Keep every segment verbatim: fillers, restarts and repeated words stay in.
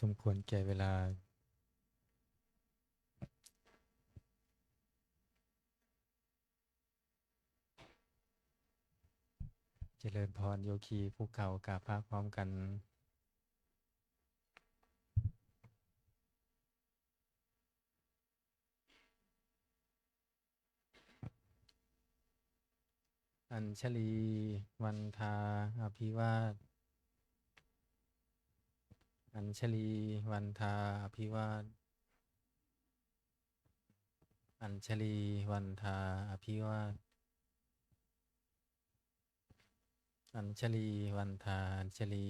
สมควรแก่เวลา เจริญพรโยคี คุกเข่ากราบพระพร้อมกัน Añjalī vandā abhivād Añjalī vandā abhivād Añjalī vandā abhivād Añjalī vandā Añjalī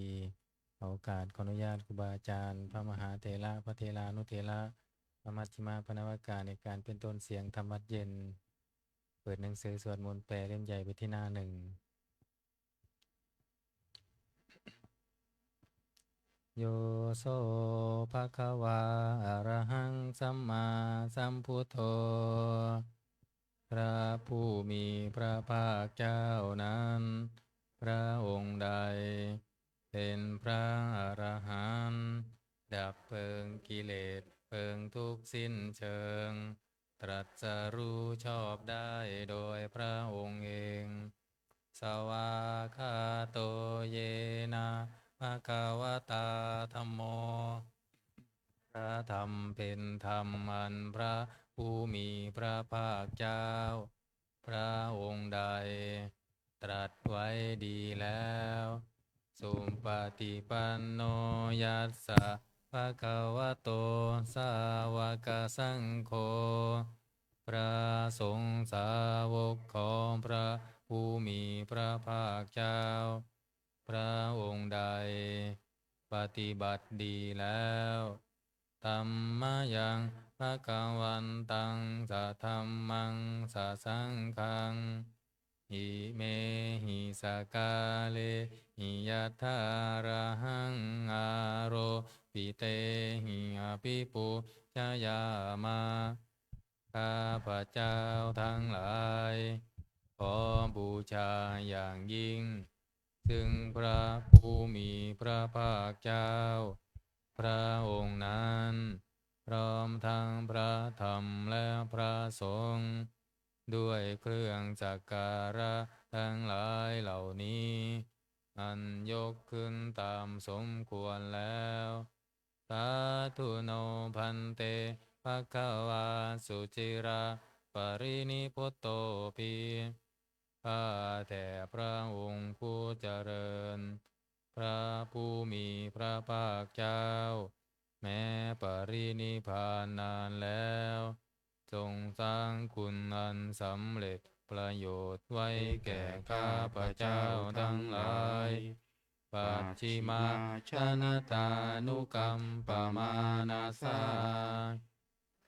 ขอโอกาส ขออนุญาตครูบาอาจารย์ พระมหาเถระ พระเถรานุเถระ พระมัชฌิมะ พระนวกะ ในการเป็นต้นเสียงธรรมวัตรเย็น เปิดหนังสือสวดมนต์แปลเล่มใหญ่ไปที่หน้าหนึ่ง Yo so bhagavā arahaṃ sammāsambuddho พระผู้มีพระภาคเจ้านั้น พระองค์ใด เป็นพระอรหันต์ ดับเพลิงกิเลส เพลิงทุกข์สิ้นเชิง ตรัสรู้ชอบได้โดยพระองค์เอง Svākkhāto yena bhagavatā dhammo พระธรรมเป็นธรรมอันพระผู้มีพระภาคเจ้า พระองค์ใด ตรัสไว้ดีแล้ว Supaṭipanno yassa bhagavato sāvakasaṅgho พระสงฆ์สาวกของพระผู้มีพระภาคเจ้า พระองค์ใด ปฏิบัติดีแล้ว Tammayaṃ bhagavantaṃ sadhammaṃ sasaṅghaṃ imehi sakkārehi yathārahaṃ āropitehi abhipūjayāma ข้าพเจ้าทั้งหลาย ขอบูชาอย่างยิ่ง ซึ่งพระผู้มีพระภาคเจ้า พระองค์นั้น พร้อมทั้งพระธรรมและพระสงฆ์ ด้วยเครื่องสักการะทั้งหลายเหล่านี้ อันยกขึ้นตามสมควรแล้ว Sādhu no bhante bhagavā suciraparinibbutopi ข้าแต่พระองค์ผู้เจริญ พระผู้มีพระภาคเจ้า แม้ปรินิพพานนานแล้ว ทรงสร้างคุณอันสำเร็จประโยชน์ไว้แก่ข้าพเจ้าทั้งหลาย Pacchimājanatānukampamānasā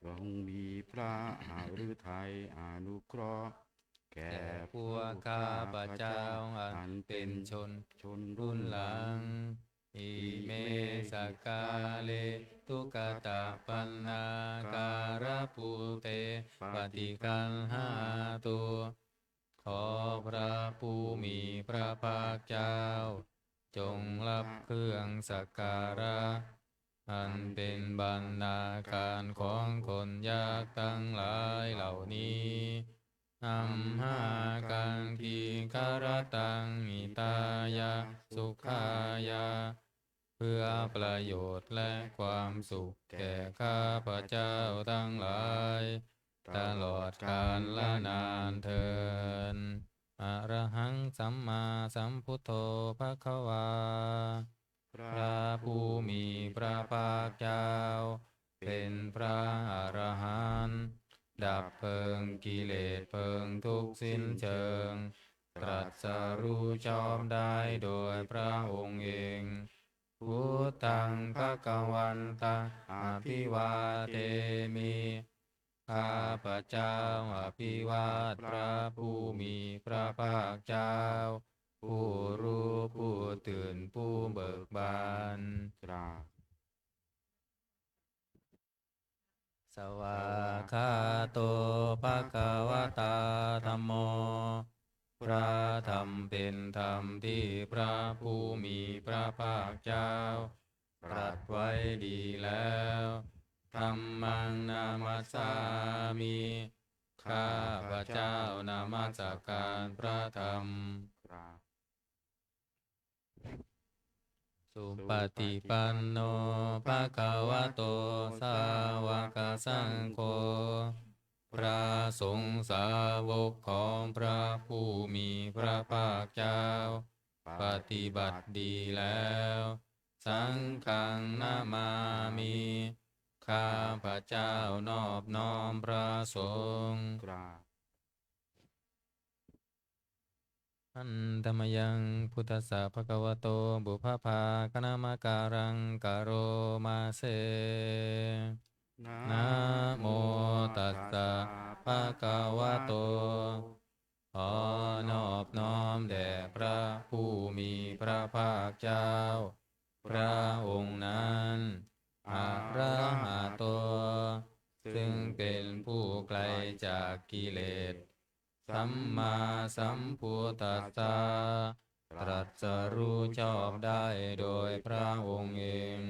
ทรงมีพระหฤทัยอนุเคราะห์ แก่ แก่พวกข้าพเจ้าอันเป็นชน ชนรุ่นหลัง Ime sakkāre duggatapaṇṇākārabhūte paṭiggaṇhātu ขอพระผู้มีพระภาคเจ้า จงรับเครื่องสักการะ อันเป็นบรรณาการของคนยากทั้งหลายเหล่านี้ Amhākaṃ dīgharattaṃ hitāya sukhāya เพื่อประโยชน์และความสุขแก่ข้าพเจ้าทั้งหลาย ตลอดกาลนานเทอญ Arahaṃ sammāsambuddho bhagavā พระผู้มีพระภาคเจ้า เป็นพระอรหันต์ ดับเพลิงกิเลสเพลิงทุกข์สิ้นเชิง ตรัสรู้ชอบได้โดยพระองค์เอง Buddhaṃ bhagavantaṃ abhivādemi ข้าพเจ้าอภิวาทพระผู้มีพระภาคเจ้า ผู้รู้ผู้ตื่นผู้เบิกบาน กราบ Svākkhāto bhagavatā dhammo พระธรรมเป็นธรรมที่พระผู้มีพระภาคเจ้า ตรัสไว้ดีแล้ว Dhammaṃ namassāmi ข้าพเจ้านมัสการพระธรรม กราบ Supaṭipanno bhagavato sāvakasaṅgho พระสงฆ์สาวกของพระผู้มีพระภาคเจ้า ปฏิบัติดีแล้ว Saṅghaṃ namāmi ข้าพเจ้านอบน้อมพระสงฆ์ กราบ Handa mayaṃ buddhassa bhagavato pubbabhāganamakāraṃ karoma se. Namo tassa bhagavato ขอนอบน้อมแด่พระผู้มีพระภาคเจ้า พระองค์นั้น Arahato ซึ่งเป็นผู้ไกลจากกิเลส Sammāsambuddhassa ตรัสรู้ชอบได้โดยพระองค์เอง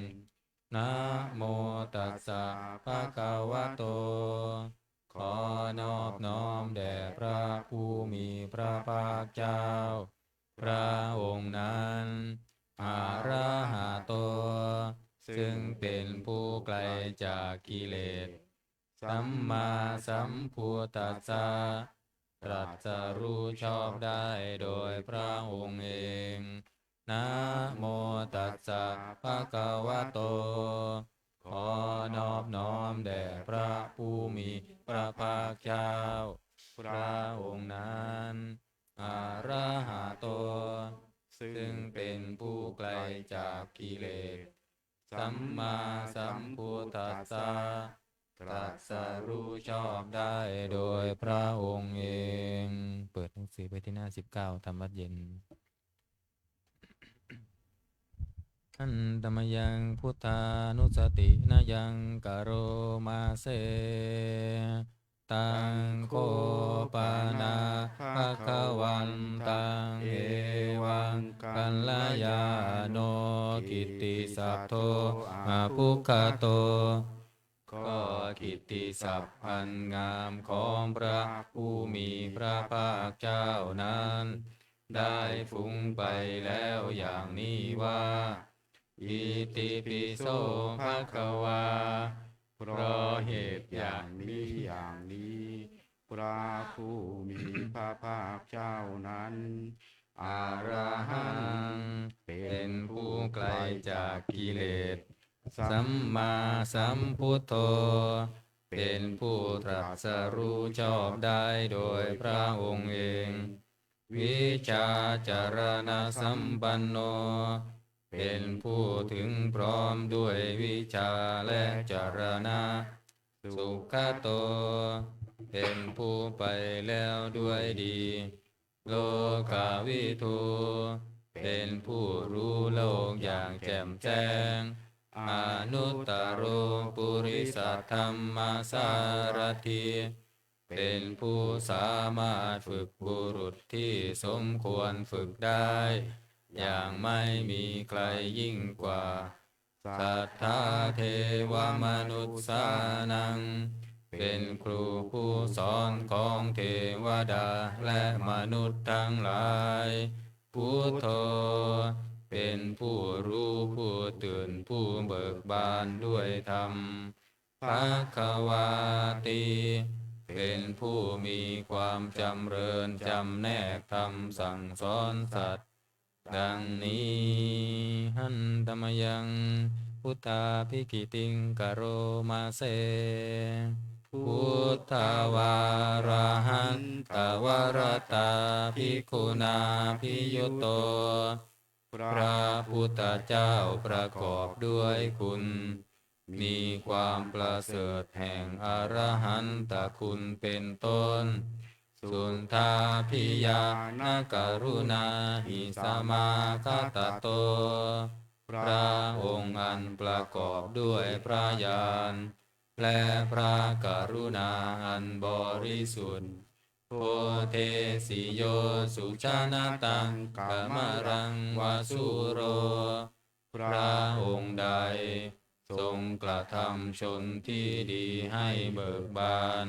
Namo tassa bhagavato ขอนอบน้อมแด่พระผู้มีพระภาคเจ้า พระองค์นั้น Arahato ซึ่งเป็นผู้ไกลจากกิเลส Sammāsambuddhassa ตรัสรู้ชอบได้โดยพระองค์เอง Namo tassa bhagavato ขอนอบน้อมแด่พระผู้มีพระภาคเจ้า พระองค์นั้น Arahato ซึ่งเป็นผู้ไกลจากกิเลส Sammāsambuddhassa ตรัสรู้ชอบได้โดยพระองค์เอง เปิดหนังสือไปที่หน้า สิบเก้า ทำวัตรเย็น Handa mayaṃ buddhānussatinayaṃ karoma se. Taṃ kho pana bhagavantaṃ evaṃ kalyāṇo kittisaddo abbhuggato ก็กิตติศัพท์อันงามของพระผู้มีพระภาคเจ้านั้น ได้ฟุ้งไปแล้วอย่างนี้ว่า Itipi so bhagavā เพราะเหตุอย่างนี้อย่างนี้ พระผู้มีพระภาคเจ้านั้น Arahaṃ เป็นผู้ไกลจากกิเลส Sammāsambuddho เป็นผู้ตรัสรู้ชอบได้โดยพระองค์เอง Vijjācaraṇasampanno เป็นผู้ถึงพร้อมด้วยวิชชาและจรณะ Sugato เป็นผู้ไปแล้วด้วยดี Lokavidū เป็นผู้รู้โลกอย่างแจ่มแจ้ง Anuttaro purisadammasārathi เป็นผู้สามารถฝึกบุรุษที่สมควรฝึกได้ อย่างไม่มีใครยิ่งกว่า Satthā devamanussānaṃ เป็นครูผู้สอนของเทวดาและมนุษย์ทั้งหลาย Buddho เป็นผู้รู้ผู้ตื่นผู้เบิกบานด้วยธรรม Bhagavāti เป็นผู้มีความจำเริญจำแนกธรรมสั่งสอนสัตว์ ดังนี้ Handa mayaṃ buddhābhigītiṃ karoma se. Buddhavārahantavarattabhikkhunābhiyutto พระพุทธเจ้าประกอบด้วยคุณ มีความประเสริฐแห่งอรหันตคุณเป็นต้น Suddhābhiñāṇakaruṇāhi samāgatatto พระองค์อันประกอบด้วยพระญาณ และพระกรุณาอันบริสุทธิ์ Bodhesi yo sujanataṃ kamalaṃ va sūro พ พระองค์ใด ทรงกระทำชนที่ดีให้เบิกบาน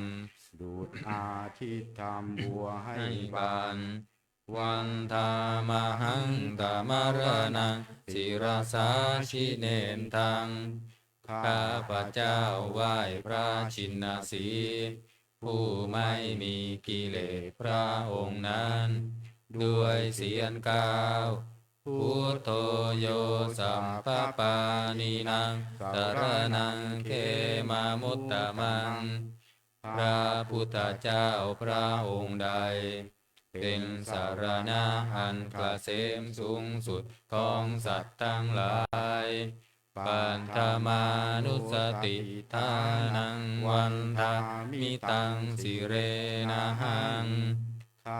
ดุจอาทิตย์ทำบัวให้ ให้ บาน บาน Vandāmahaṃ tamaraṇaṃ sirasā jinendaṃ ข้าพเจ้าไหว้พระชินสีห์ ผู้ไม่มีกิเลสพระองค์นั้น ด้วยเสียงกล่าว Buddho yo sabbapāṇīnaṃ saraṇaṃ khemamuttamaṃ พระพุทธเจ้าพระองค์ใด เป็นสรณะอันเกษมสูงสุดของสัตว์ทั้งหลาย Paṭhamānussatiṭṭhānaṃ vandāmi taṃ sirenahaṃ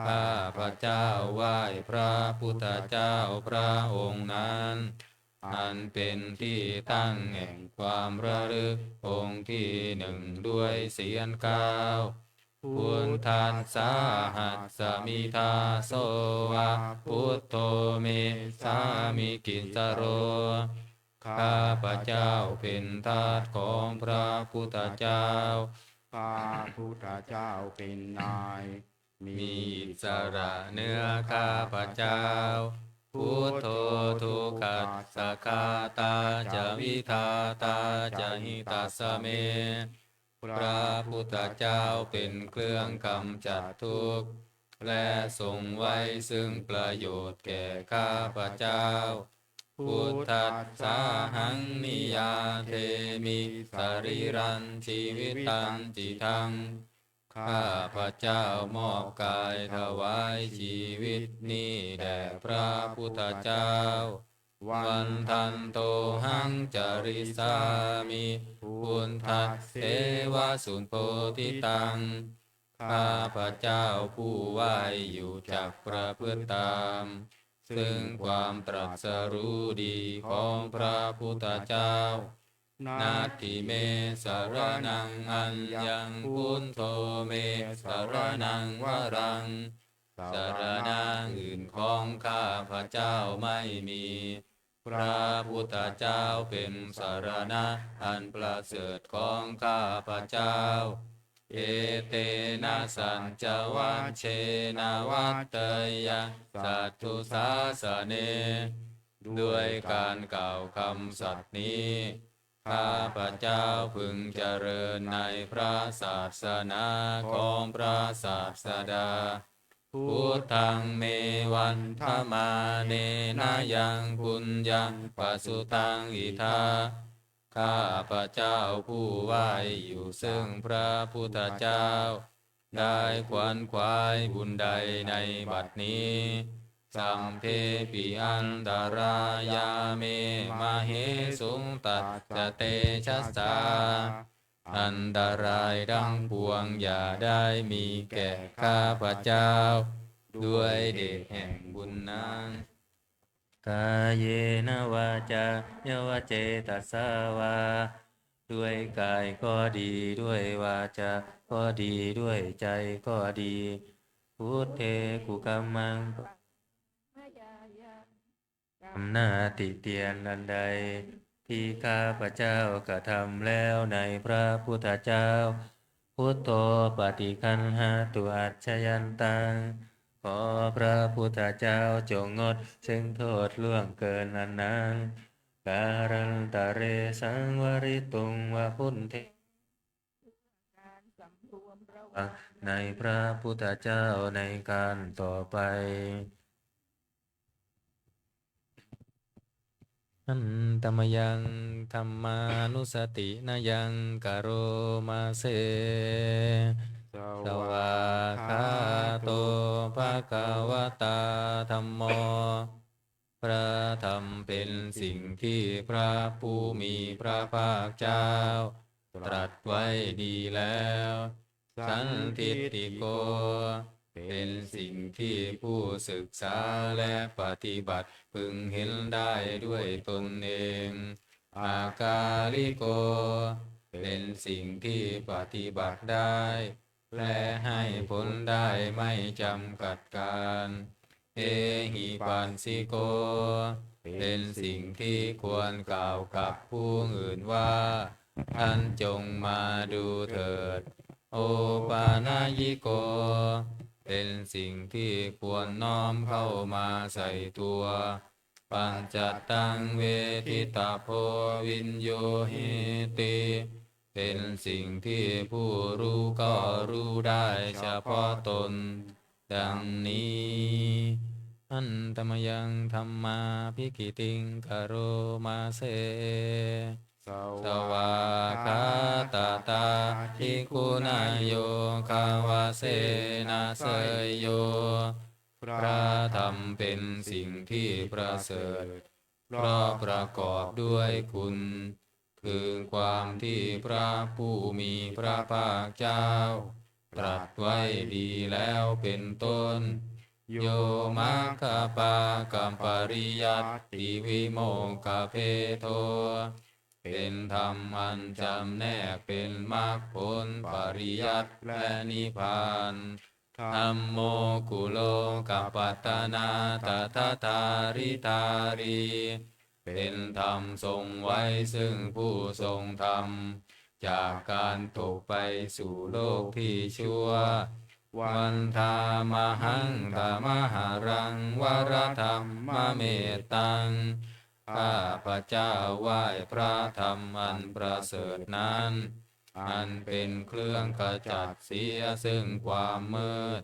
ข้าพเจ้าไหว้พระพุทธเจ้าพระองค์นั้น อันเป็นที่ตั้งแห่งความระลึกองค์ที่หนึ่งด้วยเสียงกล่าว Buddhassāhasmi dāso va buddho me sāmikissaro ข้าพเจ้าเป็นทาสของพระพุทธเจ้า พระพุทธเจ้าเป็นนาย มีอิสระเหนือข้าพเจ้า Buddho dukkhassa ghātā ca vidhātā ca hitassa me พระพุทธเจ้าเป็นเครื่องกำจัดทุกข์ และทรงไว้ซึ่งประโยชน์แก่ข้าพเจ้า Buddhassāhaṃ niyyādemi sarīrañca jīvitañcidaṃ ข้าพเจ้ามอบกายถวายชีวิตนี้แด่พระพุทธเจ้า Vandantohaṃ carissāmi buddhasseva subodhitaṃ ข้าพเจ้าผู้ไหว้อยู่จักประพฤติตาม ซึ่งความตรัสรู้ดีของพระพุทธเจ้า Natthi me saraṇaṃ aññaṃ buddho me saraṇaṃ varaṃ สรณะอื่นของข้าพเจ้าไม่มี พระพุทธเจ้าเป็นสรณะอันประเสริฐของข้าพเจ้า Etena saccavajjena vaḍḍheyya satthu sāsane ด้วยการกล่าวคำสัตย์นี้ ข้าพเจ้าพึงเจริญในพระศาสนาของพระศาสดา Buddhaṃ me vandamānena yaṃ puññaṃ pasutaṃ idha ข้าพเจ้าผู้ไหว้อยู่ซึ่งพระพุทธเจ้า ได้ขวนขวายบุญใดในบัดนี้ Sabbepi antarāyā me māhesuṃ tassa tejasā อันตรายทั้งปวงอย่าได้มีแก่ข้าพเจ้า ด้วยเดชแห่งบุญนั้น Kāyena vācāya va cetasā vā ด้วยกายก็ดี ด้วยวาจาก็ดี ด้วยใจก็ดี Buddhe kukammaṃ กรรมหน้าติเตียนอันใด ที่ข้าพเจ้ากระทำแล้วในพระพุทธเจ้า Buddho paṭiggaṇhatu accayantaṃ ขอพระพุทธเจ้าจงงดซึ่งโทษล่วงเกินอันนั้น Kālantare saṃvarituṃ va buddhe ในพระพุทธเจ้าในการต่อไป Handa mayaṃ dhammānussatinayaṃ karoma se. Svākkhāto bhagavatā dhammo. พระธรรมเป็นสิ่งที่พระผู้มีพระภาคเจ้าตรัสไว้ดีแล้ว Sandiṭṭhiko เป็นสิ่งที่ผู้ศึกษาและปฏิบัติพึงเห็นได้ด้วยตนเอง Akāliko เป็นสิ่งที่ปฏิบัติได้ และให้ผลได้ไม่จำกัดกาล Ehipassiko เป็นสิ่งที่ควรกล่าวกับผู้อื่นว่า ท่านจงมาดูเถิด โอปะนัยยิโก เป็นสิ่งที่ควรน้อมเข้ามาใส่ตัว ปัจจัตตังเวทิตาโพวิญโยหิติ เป็นสิ่งที่ผู้รู้ก็รู้ได้เฉพาะตน ดังนี้ Handa mayaṃ dhammābhigītiṃ karoma se. Svākkhātatādiguṇayogavasena seyyo. พระธรรมเป็นสิ่งที่ประเสริฐ เพราะประกอบด้วยคุณ คือความที่พระผู้มีพระภาคเจ้า ตรัสไว้ดีแล้วเป็นต้น Yo maggapākapariyattivimokkhabhedo. เป็นธรรมอันจำแนกเป็นมรรคผล ปริยัติ และนิพพาน Dhammo kulokapatanā tadadhāridhārī. เป็นธรรมทรงไว้ซึ่งผู้ทรงธรรม จากการตกไปสู่โลกที่ชั่ว Vandāmahaṃ tamaharaṃ varatammamettaṃ. ข้าพเจ้าไหว้พระธรรมอันประเสริฐนั้น อันเป็นเครื่องขจัดเสียซึ่งความมืด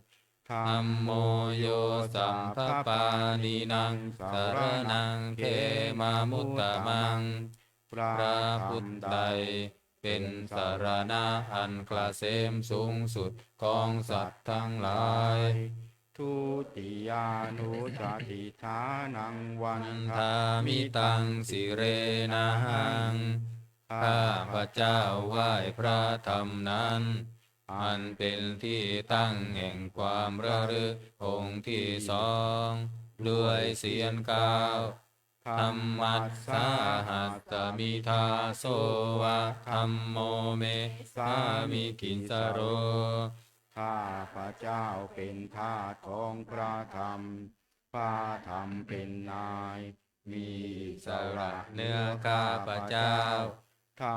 Dhammo yo sabbapāṇīnaṃ saraṇaṃ khemamuttamaṃ. พระธรรมใดเป็นสรณะอันเกษมสูงสุดของสัตว์ทั้งหลาย Dutiyānussatiṭṭhānaṃ vandāmi taṃ sirenahaṃ. ข้าพเจ้าไหว้พระธรรมนั้น อันเป็นที่ตั้งแห่งความระลึกองค์ที่สอง ด้วยเสียงกล้าว Dhammassāhasmi dāso va dhammo me sāmikissaro. ข้าพเจ้าเป็นทาสของพระธรรม พระธรรมเป็นนาย มีอิสระเหนือข้าพเจ้า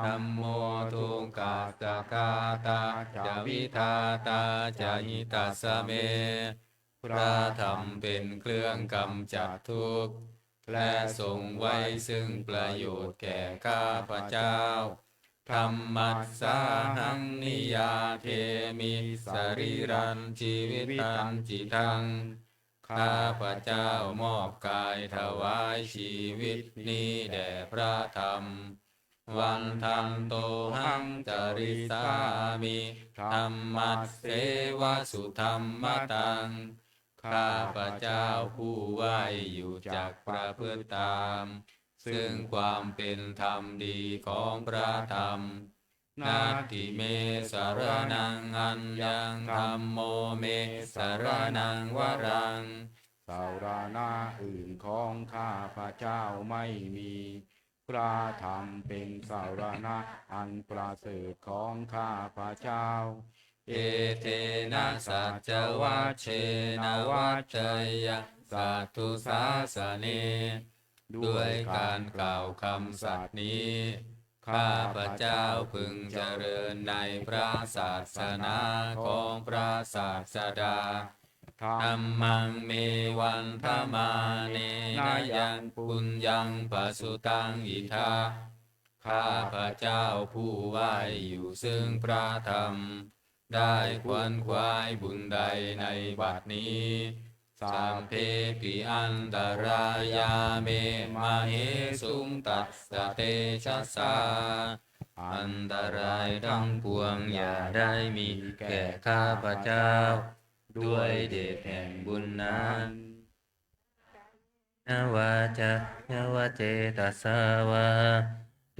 Dhammo dukkhassa ghātā ca vidhātā ca hitassa me. พระธรรมเป็นเครื่องกำจัดทุกข์ และทรงไว้ซึ่งประโยชน์แก่ข้าพเจ้า Dhammassāhaṃ niyyādemi sarīrañjīvitañcidaṃ. ข้าพเจ้ามอบกายถวายชีวิตนี้แด่พระธรรม Vandantohaṃ carissāmi dhammasseva sudhammataṃ. ข้าพเจ้าผู้ไหว้อยู่จักประพฤติตาม ซึ่งความเป็นธรรมดีของพระธรรม Natthi me saraṇaṃ aññaṃ dhammo me saraṇaṃ varaṃ. สรณะอื่นของข้าพเจ้าไม่มี พระธรรมเป็นสรณะอันประเสริฐของข้าพเจ้า Etena saccavajjena vaḍḍheyyaṃ satthu sāsane. ด้วยการกล่าวคำสัตย์นี้ ข้าพเจ้าพึงเจริญในพระศาสนาของพระศาสดา Dhammaṃ me vandamānena yaṃ puññaṃ pasutaṃ idha. ข้าพเจ้าผู้ไหว้อยู่ซึ่งพระธรรม ได้ขวนขวายบุญใดในบัดนี้ Sabbepi antarāyā me māhesuṃ tassa tejasā. อันตรายทั้งปวงอย่าได้มีแก่ข้าพเจ้า ด้วยเดชแห่งบุญนั้น Kāyena vācāya va cetasā vā.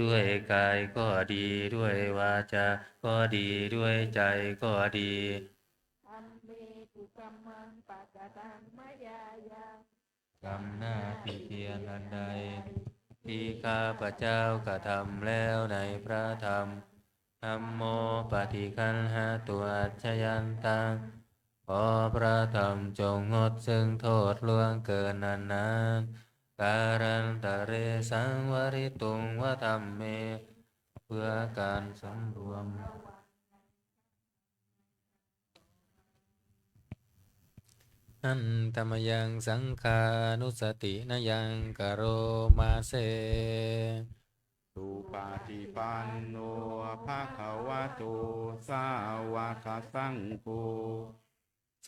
ด้วยกายก็ดี ด้วยวาจาก็ดี ด้วยใจก็ดี Dhamme kukammaṃ pakataṃ mayā yaṃ. กรรมหน้าที่เพียรอันใด ที่ข้าพเจ้ากระทำแล้วในพระธรรม Dhammo paṭiggaṇhatu accayantaṃ. ขอพระธรรมจงงดซึ่งโทษล่วงเกินอันนั้น kālantare saṃvarituṃ va dhamme เพื่อการสำรวม Handa mayaṃ saṅghānussatinayaṃ karoma se. Supaṭipanno bhagavato sāvakasaṅgho.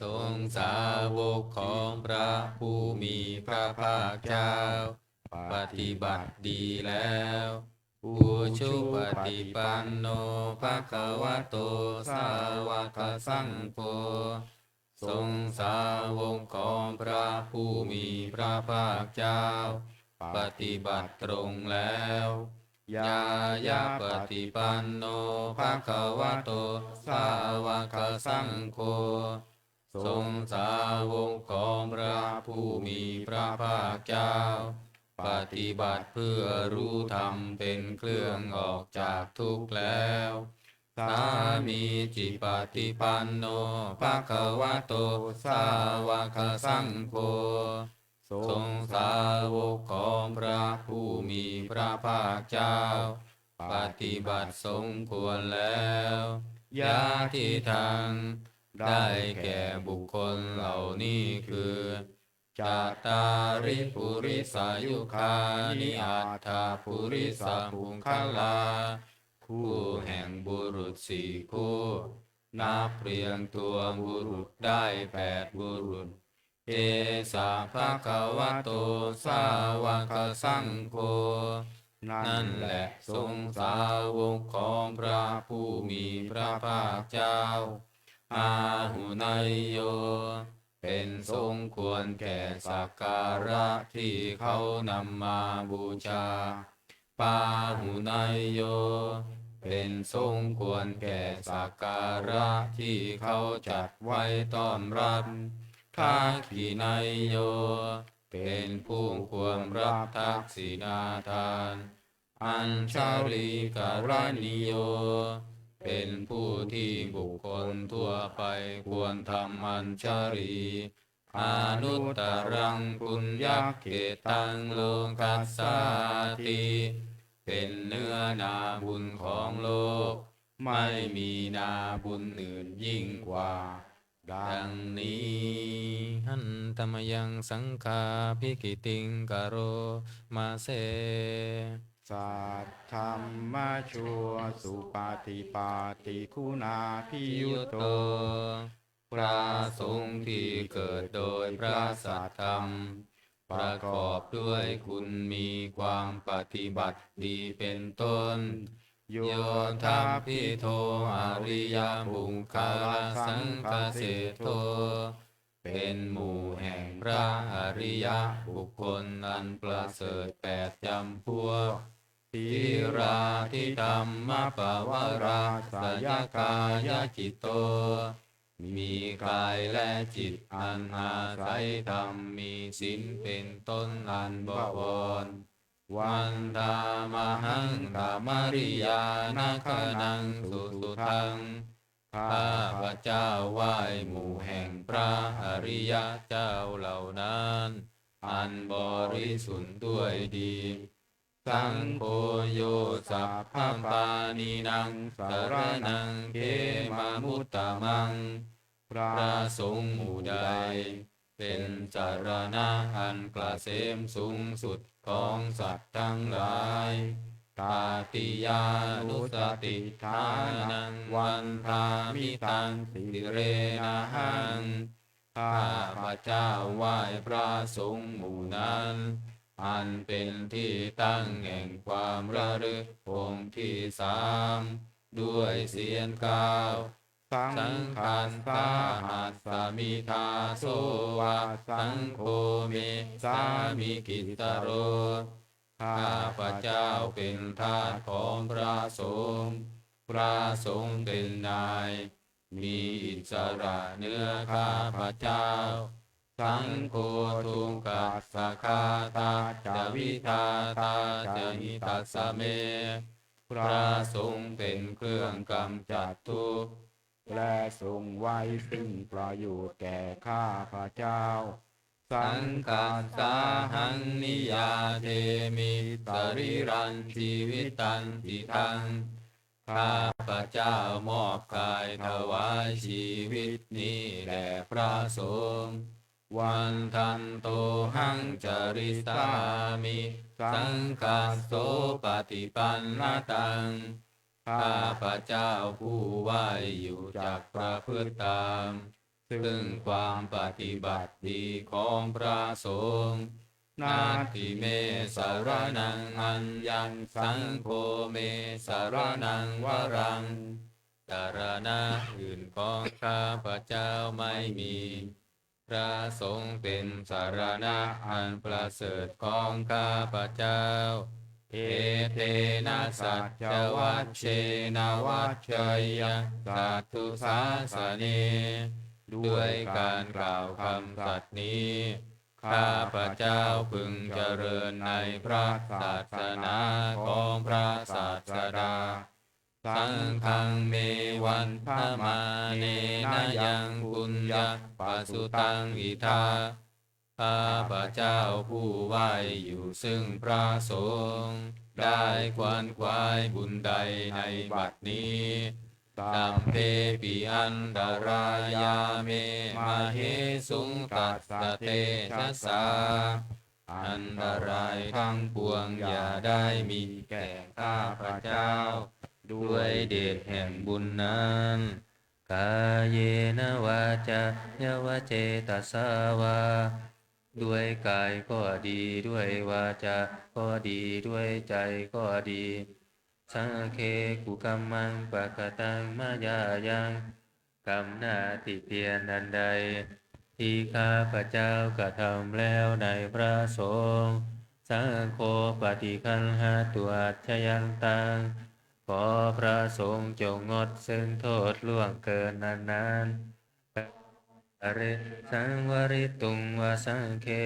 ทรงสาวกของพระผู้มีพระภาคเจ้า ปฏิบัติดีแล้ว Ujupaṭipanno bhagavato sāvakasaṅgho. ทรงสาวกของพระผู้มีพระภาคเจ้า ปฏิบัติตรงแล้ว Ñāyapaṭipanno bhagavato sāvakasaṅgho. ทรงสาวกของพระผู้มีพระภาคเจ้า ปฏิบัติเพื่อรู้ธรรมเป็นเครื่องออกจากทุกข์แล้ว Sāmīcipaṭipanno bhagavato sāvakasaṅgho. ทรงสาวกของพระผู้มีพระภาคเจ้า ปฏิบัติสมควรแล้ว Yadidaṃ ได้แก่บุคคลเหล่านี้คือ Cattāri purisayugāni aṭṭha purisapuggalā. คู่แห่งบุรุษสี่คู่ นับเรียงตัวบุรุษได้แปดบุรุษ Esa bhagavato sāvakasaṅgho. นั่นแหละทรงสาวกของพระผู้มีพระภาคเจ้า Āhuneyyo เป็นสมควรแก่สักการะที่เขานำมาบูชา Pāhuneyyo เป็นสมควรแก่สักการะที่เขาจัดไว้ต้อนรับ Dakkhiṇeyyo เป็นผู้ควรรับทักษิณาทาน Añjalikaraṇīyo เป็นผู้ที่บุคคลทั่วไปควรทำอัญชลี Anuttaraṃ puññakkhettaṃ lokassāti เป็นเนื้อนาบุญของโลก ไม่มีนาบุญอื่นยิ่งกว่า ดังนี้ Handa mayaṃ saṅghābhigītiṃ karoma se. Saddhammajo supaṭipattiguṇābhiyutto. พระสงฆ์ที่เกิดโดยพระสัทธรรม ประกอบด้วยคุณมีความปฏิบัติดีเป็นต้น Yoṭṭhabbidho ariyapuggalasaṅghaseṭṭho. เป็นหมู่แห่งพระอริยบุคคลอันประเสริฐแปดจำพวก Dhīrādhidhammapavarāsayakāyacitto. มีกายและจิตอันอาศัยธรรมมีศีลเป็นต้นอันบวร Vandāmahaṃ tamariyanagaṇaṃ susuddhaṃ. ข้าพเจ้าไหว้หมู่แห่งพระอริยเจ้าเหล่านั้น อันบริสุทธิ์ด้วยดี Saṅgho yo sabbapāṇīnaṃ saraṇaṃ khemamuttamaṃ. พระสงฆ์หมู่ใด เป็นสรณะอันเกษมสูงสุดของสัตว์ทั้งหลาย Tatiyānussatiṭṭhānaṃ vandāmi taṃ sirenahaṃ. ข้าพเจ้าไหว้พระสงฆ์หมู่นั้น อันเป็นที่ตั้งแห่งความระลึกองค์ที่สาม ด้วยเสียงเก้า Saṅghassa hasmi dāso va saṅgho me sāmikissaro. ข้าพเจ้าเป็นทาสของพระสงฆ์ พระสงฆ์เป็นนาย มีอิสระเหนือข้าพเจ้า Saṅgho dukkhassa ghātā ca vidhātā ca hitassa me. พระสงฆ์เป็นเครื่องกำจัดทุกข์ และทรงไว้ซึ่งประโยชน์แก่ข้าพเจ้า Saṅghassāhaṃ niyyādemi sarīrañjīvitañcidaṃ. ข้าพเจ้ามอบกายถวายชีวิตนี้แด่พระสงฆ์ Vandantohaṃ carissāmi saṅghassopaṭipannataṃ. ข้าพเจ้าผู้ไหว้อยู่จักประพฤติตาม ซึ่งความปฏิบัติดีของพระสงฆ์ Natthi me saraṇaṃ aññaṃ saṅgho me saraṇaṃ varaṃ. สรณะอื่นของข้าพเจ้าไม่มี พระสงฆ์เป็นสรณะอันประเสริฐของข้าพเจ้า Etena saccavajjena vaḍḍheyya satthu sāsane. ด้วยการกล่าวคำสัตย์นี้ ข้าพเจ้าพึงเจริญในพระศาสนาของพระศาสดา Saṅghaṃ me vandamānena yaṃ puññaṃ pasutaṃ idha. ข้าพเจ้าผู้ไหว้อยู่ซึ่งพระสงฆ์ ได้ขวนขวายบุญใดในบัดนี้ Sabbepi antarāyā me māhesuṃ tassa tejasā. อันตรายทั้งปวงอย่าได้มีแก่ข้าพเจ้า ด้วยเดชแห่งบุญนั้น Kāyena vācāya va cetasā vā. ด้วยกายก็ดี ด้วยวาจาก็ดี ด้วยใจก็ดี Saṅghe kukammaṃ pakataṃ mayā yaṃ. กรรมหน้าติเตียนอันใด ที่ข้าพเจ้ากระทำแล้วในพระสงฆ์ Saṅgho paṭiggaṇhatu accayantaṃ. ขอพระสงฆ์จงงดซึ่งโทษล่วงเกินนั้นๆ Kare saṃvarituṃ va saṅghe.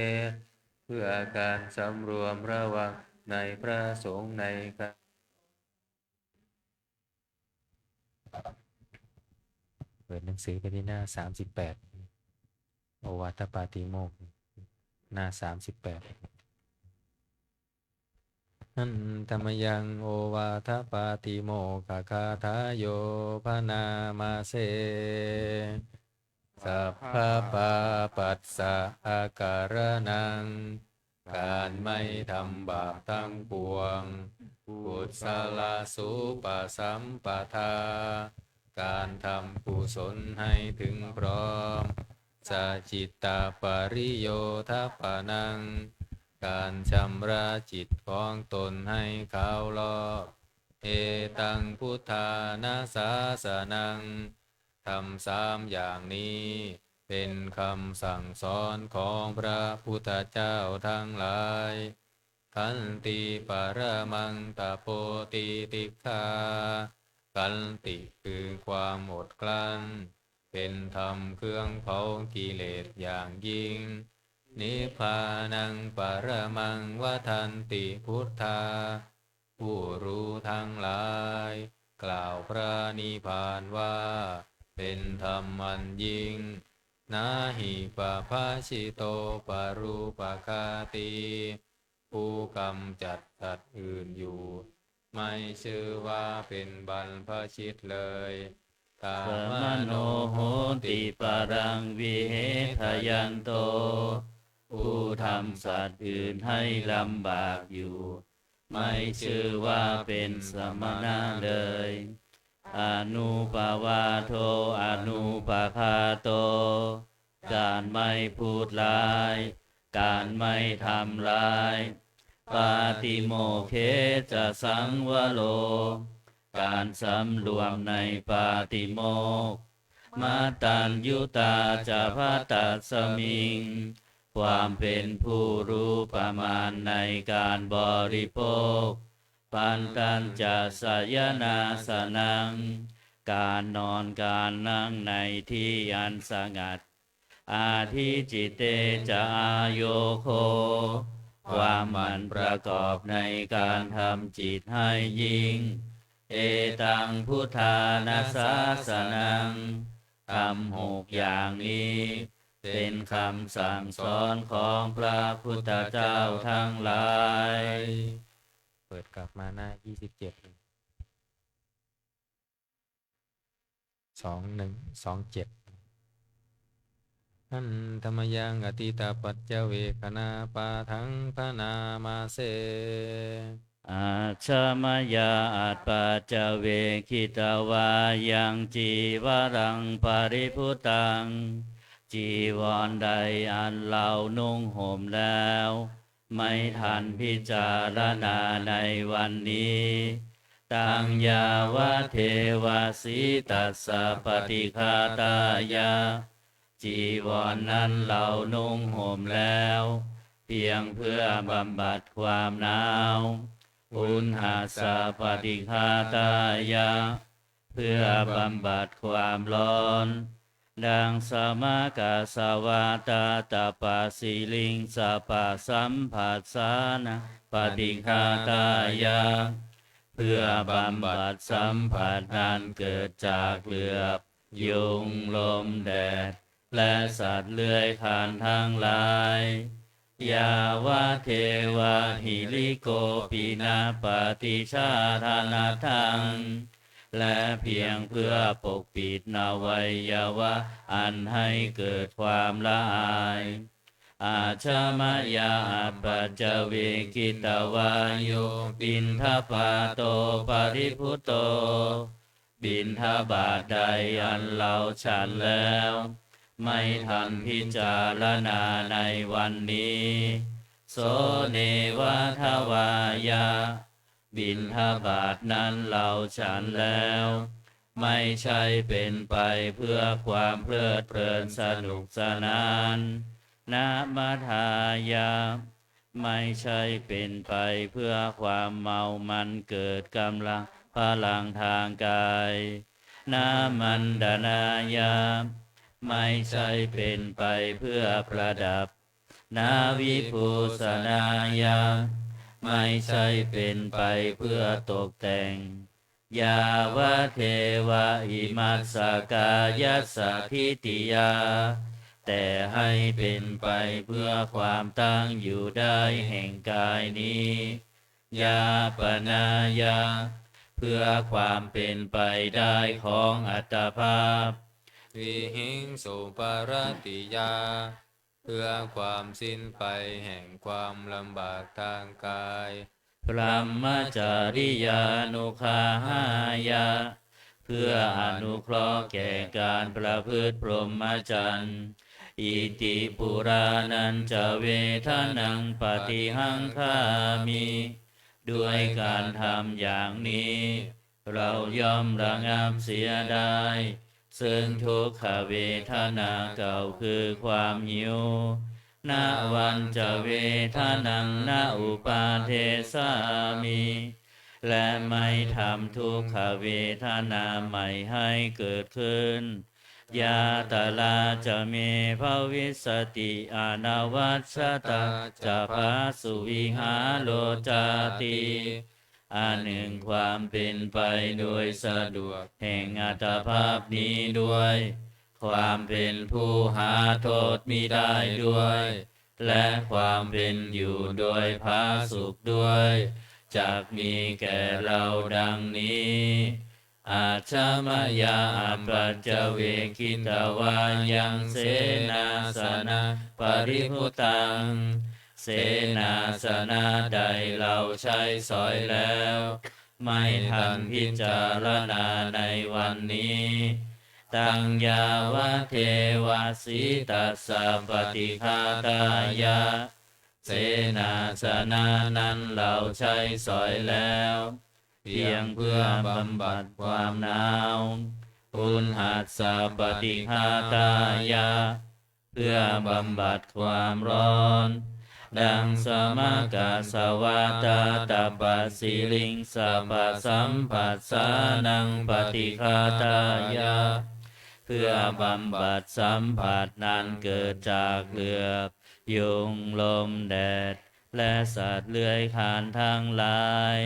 เพื่อการสำรวมระวังในพระสงฆ์ในการ เปิดหนังสือไปที่หน้าสามสิบแปด โอวาทปาติโมกข์ หน้าสามสิบแปด Handa mayaṃ ovādapātimokkhaggāthāyo bhaṇāma se. Sabbapāpassa akaraṇaṃ. การไม่ทำบาปทั้งปวง Kusalasupasampadā. การทำกุศลให้ถึงพร้อม Sacittapariyodapanaṃ. การชำระจิตของตนให้ขาวลอก Etaṃ buddhāna sāsanaṃ. ธรรมสามอย่างนี้เป็นคำสั่งสอนของพระพุทธเจ้าทั้งหลาย Khanti paramaṃ tapo titikkhā. ขันติคือความอดกลั้น เป็นธรรมเครื่องเผากิเลสอย่างยิ่ง Nibbānaṃ paramaṃ vadanti buddhā. ผู้รู้ทั้งหลายกล่าวพระนิพพานว่าเป็นธรรมอันยิ่ง Na hi pabbajito parūpaghātī. ผู้กำจัดสัตว์อื่นอยู่ ไม่ชื่อว่าเป็นบรรพชิตเลย Samaṇo hoti paraṃ vihesayanto. ผู้ทำสัตว์อื่นให้ลำบากอยู่ ไม่ชื่อว่าเป็นสมณะเลย Anuppavādo anupaghāto. การไม่พูดร้าย การไม่ทำร้าย Pātimokkhe ca saṃvaro. การสำรวมในปาติโมกข์ Mataññutā ca bhaddasmiṃ. ความเป็นผู้รู้ประมาณในการบริโภค Bhantañca sayanāsanaṃ. การนอนการนั่งในที่อันสงัด Adhicitte ca āyogho. ความหมั่นประกอบในการทำจิตให้ยิ่ง Etaṃ buddhāna sāsanaṃ. ธรรมหกอย่างนี้ เป็นคำสั่งสอนของพระพุทธเจ้าทั้งหลาย เปิดกลับมาหน้ายี่สิบเจ็ด สองหนึ่ง สองเจ็ด Handa mayaṃ atītapaccavekkhaṇapāṭhaṃ bhaṇāma se. Ajja mayā apaccavekkhitvā yaṃ cīvaraṃ paribhuttaṃ. จีวรใดอันเรานุ่งห่มแล้ว ไม่ทันพิจารณาในวันนี้ Taṃ yāvadeva sītassa paṭighātāya. จีวรนั้นเรานุ่งห่มแล้ว เพียงเพื่อบำบัดความหนาว Uṇhassa paṭighātāya. เพื่อบำบัดความร้อน Daṃ samakasavātātapasiriṃsapasamphassānaṃ paṭighātāya. เพื่อบำบัดสัมผัสนั้นเกิดจากเหลือบ ยุง ลม แดด และสัตว์เลื้อยคลานทั้งหลาย Yāvadeva hirikopinapaṭicchādanatthaṃ. และเพียงเพื่อปกปิดอวัยวะอันให้เกิดความละอาย Ajja mayā apaccavekkhitvā yo piṇḍapāto paribhutto. บิณฑบาตใดอันเราฉันแล้ว ไม่ทันพิจารณาในวันนี้ So neva davāya. บิณฑบาตนั้นเราฉันแล้ว ไม่ใช่เป็นไปเพื่อความเพลิดเพลินสนุกสนาน Na madāya. ไม่ใช่เป็นไปเพื่อความเมามันเกิดกำลังพลังทางกาย Na maṇḍanāya. ไม่ใช่เป็นไปเพื่อประดับ Na vibhūsanāya. ไม่ใช่เป็นไปเพื่อตกแต่ง Yāvadeva imassa kāyassa ṭhitiyā. แต่ให้เป็นไปเพื่อความตั้งอยู่ได้แห่งกายนี้ Yāpanāya. เพื่อความเป็นไปได้ของอัตภาพ Vihiṃsuparatiyā. เพื่อความสิ้นไปแห่งความลำบากทางกาย Brahmacariyānuggahāya. เพื่ออนุเคราะห์แก่การประพฤติพรหมจรรย์ Iti purāṇañca vedanaṃ paṭihaṅkhāmi. ด้วยการทำอย่างนี้ เราย่อมระงับเสียได้ ซึ่งทุกขเวทนาเก่าคือความหิว Navañca vedanaṃ na uppādessāmi. และไม่ทำทุกขเวทนาใหม่ให้เกิดขึ้น Yātrā ca me bhavissati anavajjatā ca phāsuvihāro cāti. อันหนึ่งความเป็นไปโดยสะดวกแห่งอัตภาพนี้ด้วย ความเป็นผู้หาโทษมิได้ด้วย และความเป็นอยู่โดยผาสุกด้วย จักมีแก่เราดังนี้ Ajja mayā apaccavekkhitvā yaṃ senāsanaṃ paribhuttaṃ. เสนาสนะใดเราใช้สอยแล้ว ไม่ทันพิจารณาในวันนี้ Taṃ yāvadeva sītassa paṭighātāya. เสนาสนะนั้นเราใช้สอยแล้ว เพียงเพื่อบำบัดความหนาว Uṇhassa paṭighātāya. เพื่อบำบัดความร้อน Daṃsamakasavātātapasiriṃsapasamphassānaṃ paṭighātāya. เพื่อบำบัดสัมผัสนั้นเกิดจากเหลือบ ยุง ลม แดด และสัตว์เลื้อยคลานทั้งหลาย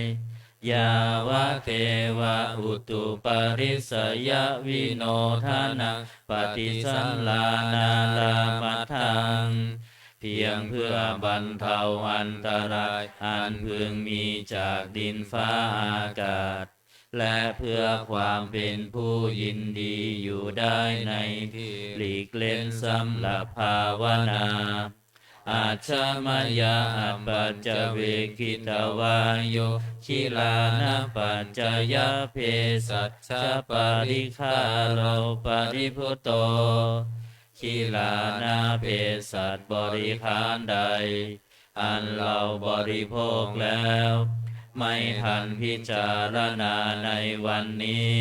yāvadeva utuparissayavinodanaṃ paṭisallānārāmatthaṃ, เพียงเพื่อบรรเทาอันตรายอันพึงมีจากดินฟ้าอากาศ และเพื่อความเป็นผู้ยินดีอยู่ได้ในที่หลีกเล่นสำหรับภาวนา Ajja mayā apaccavekkhitvā yo gilānapaccayabhesajjaparikkhāro paribhuto, กิลานาเภสัชบริขารใด อันเราบริโภคแล้ว ไม่ทันพิจารณาในวันนี้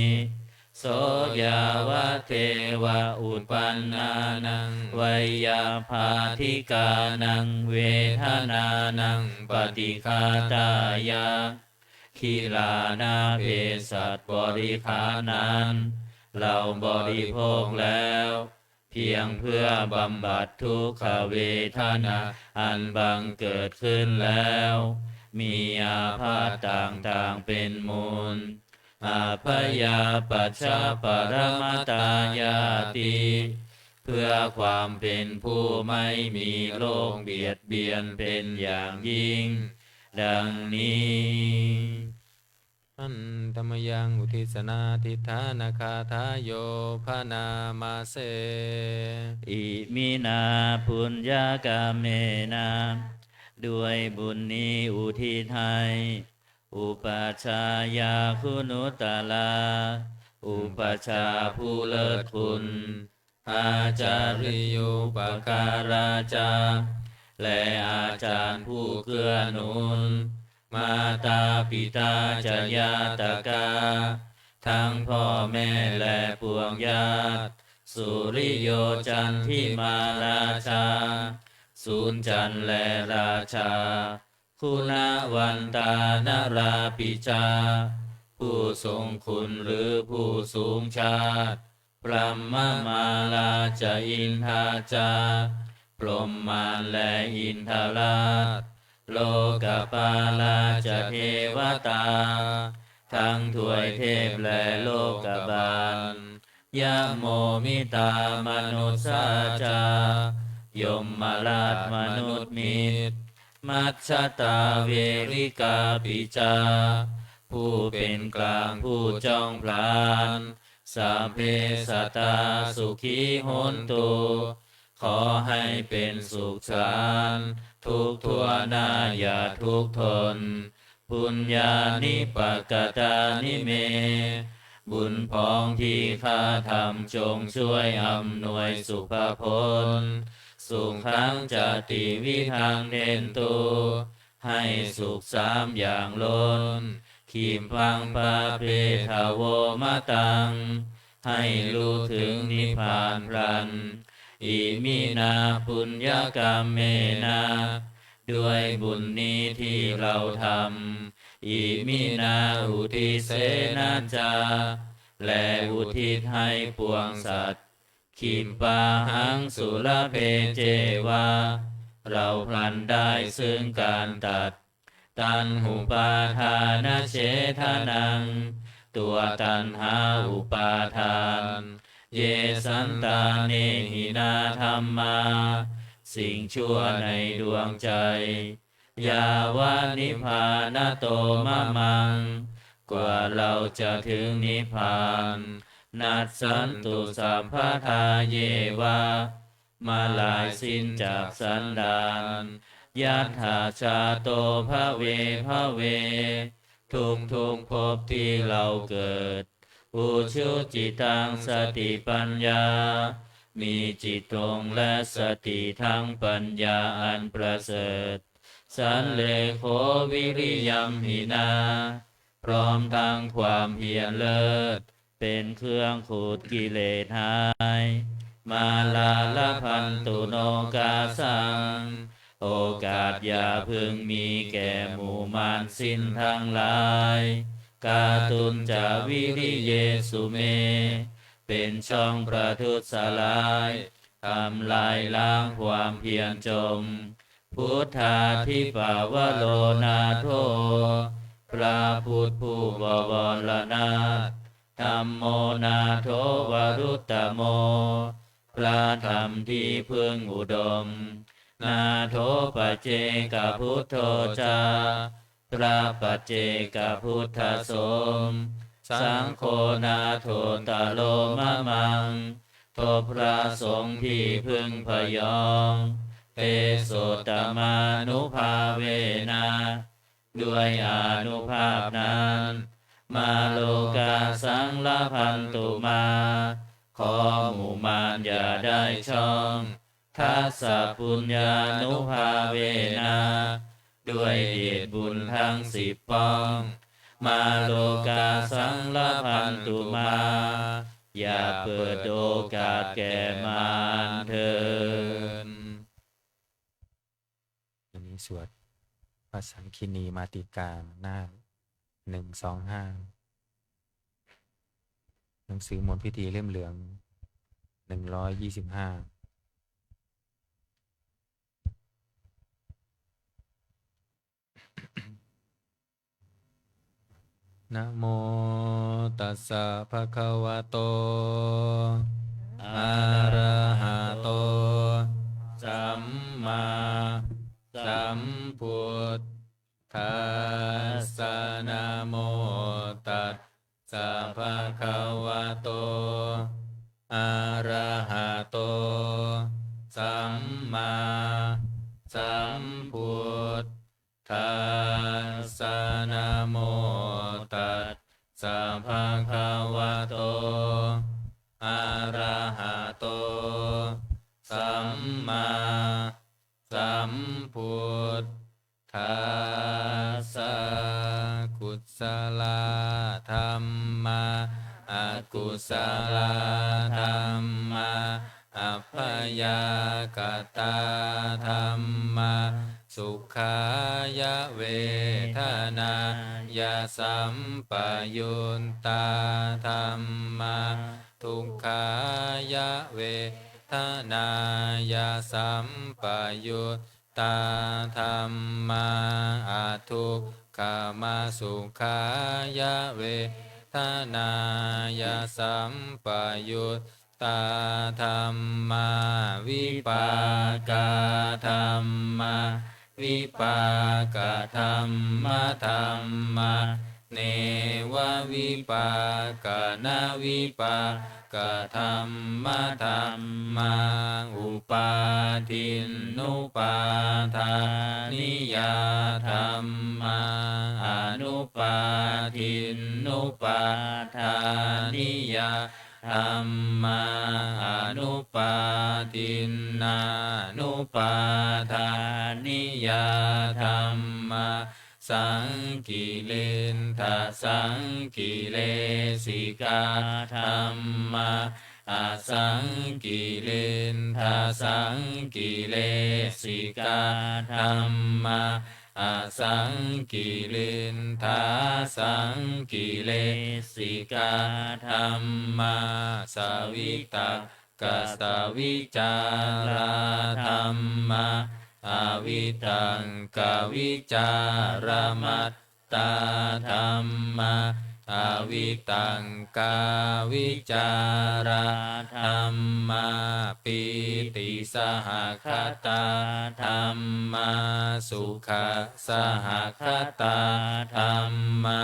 So yāvadeva uppannānaṃ veyyābādhikānaṃ vedanānaṃ paṭighātāya, กิลานาเภสัชบริขารนั้น เราบริโภคแล้ว เพียงเพื่อบำบัดทุกขเวทนาอันบังเกิดขึ้นแล้ว มีอาพาธต่างๆเป็นมูล Abyāpajjhaparamatāyāti เพื่อความเป็นผู้ไม่มีโรคเบียดเบียนเป็นอย่างยิ่ง ดังนี้ Handa mayaṃ uddissanādhiṭṭhānagāthāyo bhaṇāma se. Iminā puññakammena ด้วยบุญนี้อุทิศให้ upajjhāyā guṇuttarā อุปัชฌาย์ผู้เลิศคุณ ācariyūpakārā ca และอาจารย์ผู้เกื้อหนุน mātā pitā ca ñātakā ทั้งพ่อแม่และปวงญาติ suriyo candimā rājā ศูนย์จันทร์และราชา guṇavantā narāpi ca ผู้ทรงคุณหรือผู้สูงชาติ brahmamārā ca indā ca พรหมมารและอินทราช lokapālā ca devatā ทั้งทวยเทพและโลกบาล yamo mittā manussā ca ยมราชมนุษย์มิตร majjhattā verikāpi ca ผู้เป็นกลางผู้จ้องผลาญ sabbe sattā sukhī hontu ขอให้เป็นสุขสันต์ทุกข์ทั่วหน้าอย่าทุกข์ทน puññāni pakatāni me บุญพองที่ข้าทำจงช่วยอำนวยสุภพล sukhañca tividhaṃ dentu ให้สุขสามอย่างล้น khippaṃ pāpetha vo mataṃ ให้รู้ถึงนิพพานพลัน iminā puññakammena ด้วยบุญนี้ที่เราทำ iminā uddissena ca และอุทิศให้ปวงสัตว์ khippāhaṃ sulabhe ceva เราพลันได้ซึ่งการตัด taṇhupādānachedanaṃ ตัวตัณหาอุปาทาน ye santāne hinā dhammā สิ่งชั่วในดวงใจ yāva nibbānato mamaṃ กว่าเราจะถึงนิพพาน nassantu sabbadā yeva เมื่อลายสิ้นจากสันดาน yattha jāto bhave bhave ทุกทุกๆภพที่เราเกิด ujucittaṃ satipaññā มีจิตตรงและสติทั้งปัญญาอันประเสริฐ sallekho viriyamhinā พร้อมทั้งความเพียรเลิศ เป็นเครื่องขูดกิเลสหาย mārā labhantu nokāsaṃ โอกาสอย่าพึงมีแก่หมู่มารสิ้นทั้งหลาย kātuñca viriyesu me เป็นช่องประทุษร้าย ทำลายล้างความเพียรจม buddhādhipavaro nātho พระพุทธผู้บวรนาถ Dhammo nātho varuttamo พระธรรมที่พึ่งอุดม Nātho paccekabuddho ca พระปัจเจกพุทธสงฆ์ Saṅgho nāthottaro mamaṃ ทบพระสงฆ์ที่พึ่งพยอง Tesottamānubhāvena ด้วยอานุภาพนั้น Mā lokā saṃlabhantu mā ขอหมู่มารอย่าได้ช่อง Dassapuññānubhāvena ด้วยเหตุบุญทั้งสิบป้อง Mā lokā saṃlabhantu mā อย่าเปิดโอกาสแก่มารเถิด วันนี้สวดพระสังคิณีมาติกาหน้าหนึ่งสองห้า หนังสือมนต์พิธีเล่มเหลืองหนึ่งร้อยยี่สิบห้า Namo tassa bhagavato arahato sammāsambuddhassa. Namo tassa bhagavato arahato sammāsambuddhassa. Namo tassa bhagavato arahato sammāsambuddhassa. Kusalā dhammā, akusalā dhammā, abyākatā dhammā. Sukhāya vedanāya sampayuttā dhammā, dukkhāya vedanāya sampayuttā dhammā, adukkhamasukhāya vedanāya sampayuttā dhammā. Vipākā dhammā, vipākadhammadhammā, nevavipākanavipākadhammadhammā. Upādinnupādāniyā dhammā, anupādinnupādāniyā dhammā, anupādinnānupādāniyā dhammā. Saṅkiliṭṭhasaṅkilesikā dhammā, asaṅkiliṭṭhasaṅkilesikā dhammā, asaṅkiliṭṭhāsaṅkilesikā dhammā. Savitakkasavicārā dhammā, avitakkavicāramattā dhammā, avitakkāvicārā dhammā. Pītisahagatā dhammā, sukhasahakatā dhammā,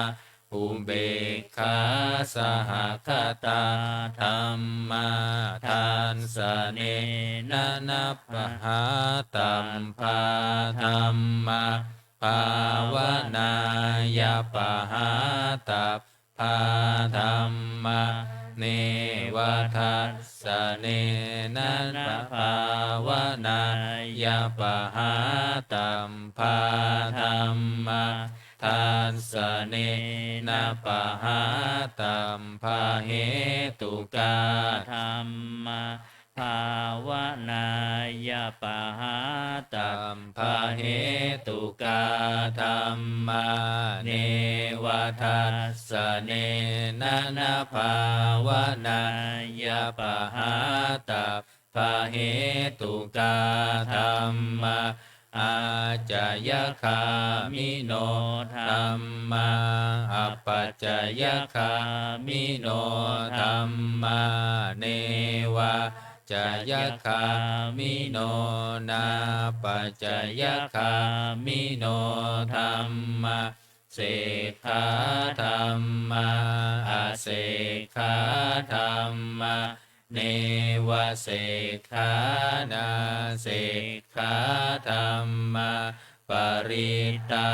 upekkhāsahagatā dhammā. Dassanena pahātabbā dhammā, bhāvanāya pahātabbā dhammā, neva dassanena bhāvanāya pahātabbā dhammā. Dassanena pahātabbahetukā dhammā, bhāvanāya pahātabbahetukā dhammā, neva dassanena bhāvanāya pahātabbahetukā dhammā. ācayagāmino dhammā, apacayagāmino dhammā, nevācayagāmino nāpacayagāmino dhammā, sekkhā dhammā, asekkhā dhammā, nevasekkhā nāsekkhā dhammā, parittā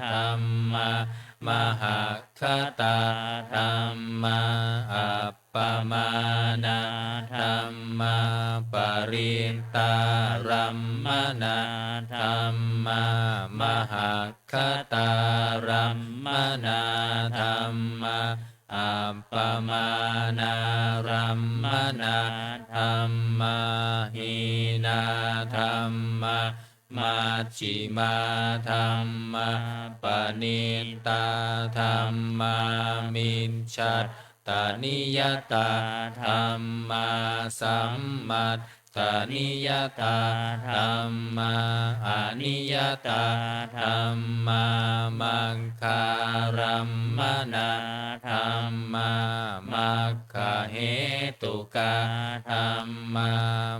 dhammā, mahaggatā dhammā, appamāṇā dhammā, parittārammaṇā dhammā, mahaggatārammaṇā dhammā, appamāṇārammaṇā dhammā, hīnā dhammā, majjhimā dhammā, paṇītā dhammā, micchattaniyatā dhammā, sammattaniyatā dhammā, aniyatā dhammā, maggārammaṇā dhammā, maggahetukā dhammā,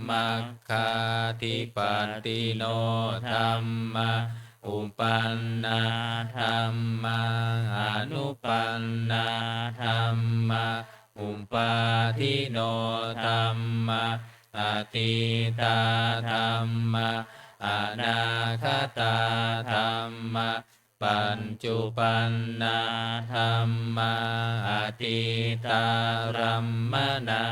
mag gādhipatino dhammā, uppannā dhammā, anuppannā dhammā, uppādino dhammā, atītā dhammā, anāgatā dhammā, paccuppannā dhammā, atītārammaṇā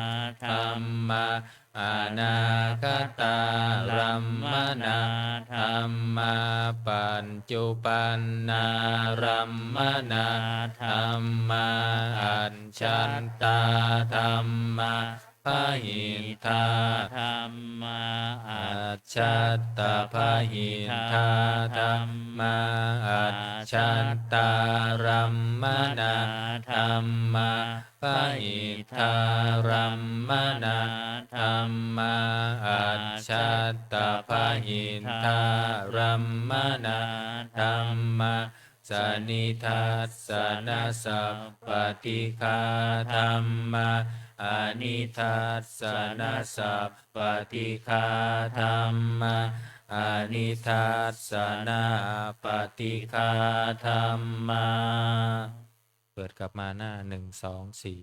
dhammā, anāgatārammaṇā dhammā, paccuppannārammaṇā dhammā, ajjhattā dhammā, bahiddhā dhammā, ajjhattabahiddhā dhammā, ajjhattarammaṇā dhammā, bahiddhārammaṇā dhammā, ajjhattabahiddhārammaṇā dhammā, sanidassanasappaṭighā dhammā, anidassanasappaṭighā dhammā, anidassanāppaṭighā dhammā. เปิดกลับมาหน้าหนึ่งสองสี่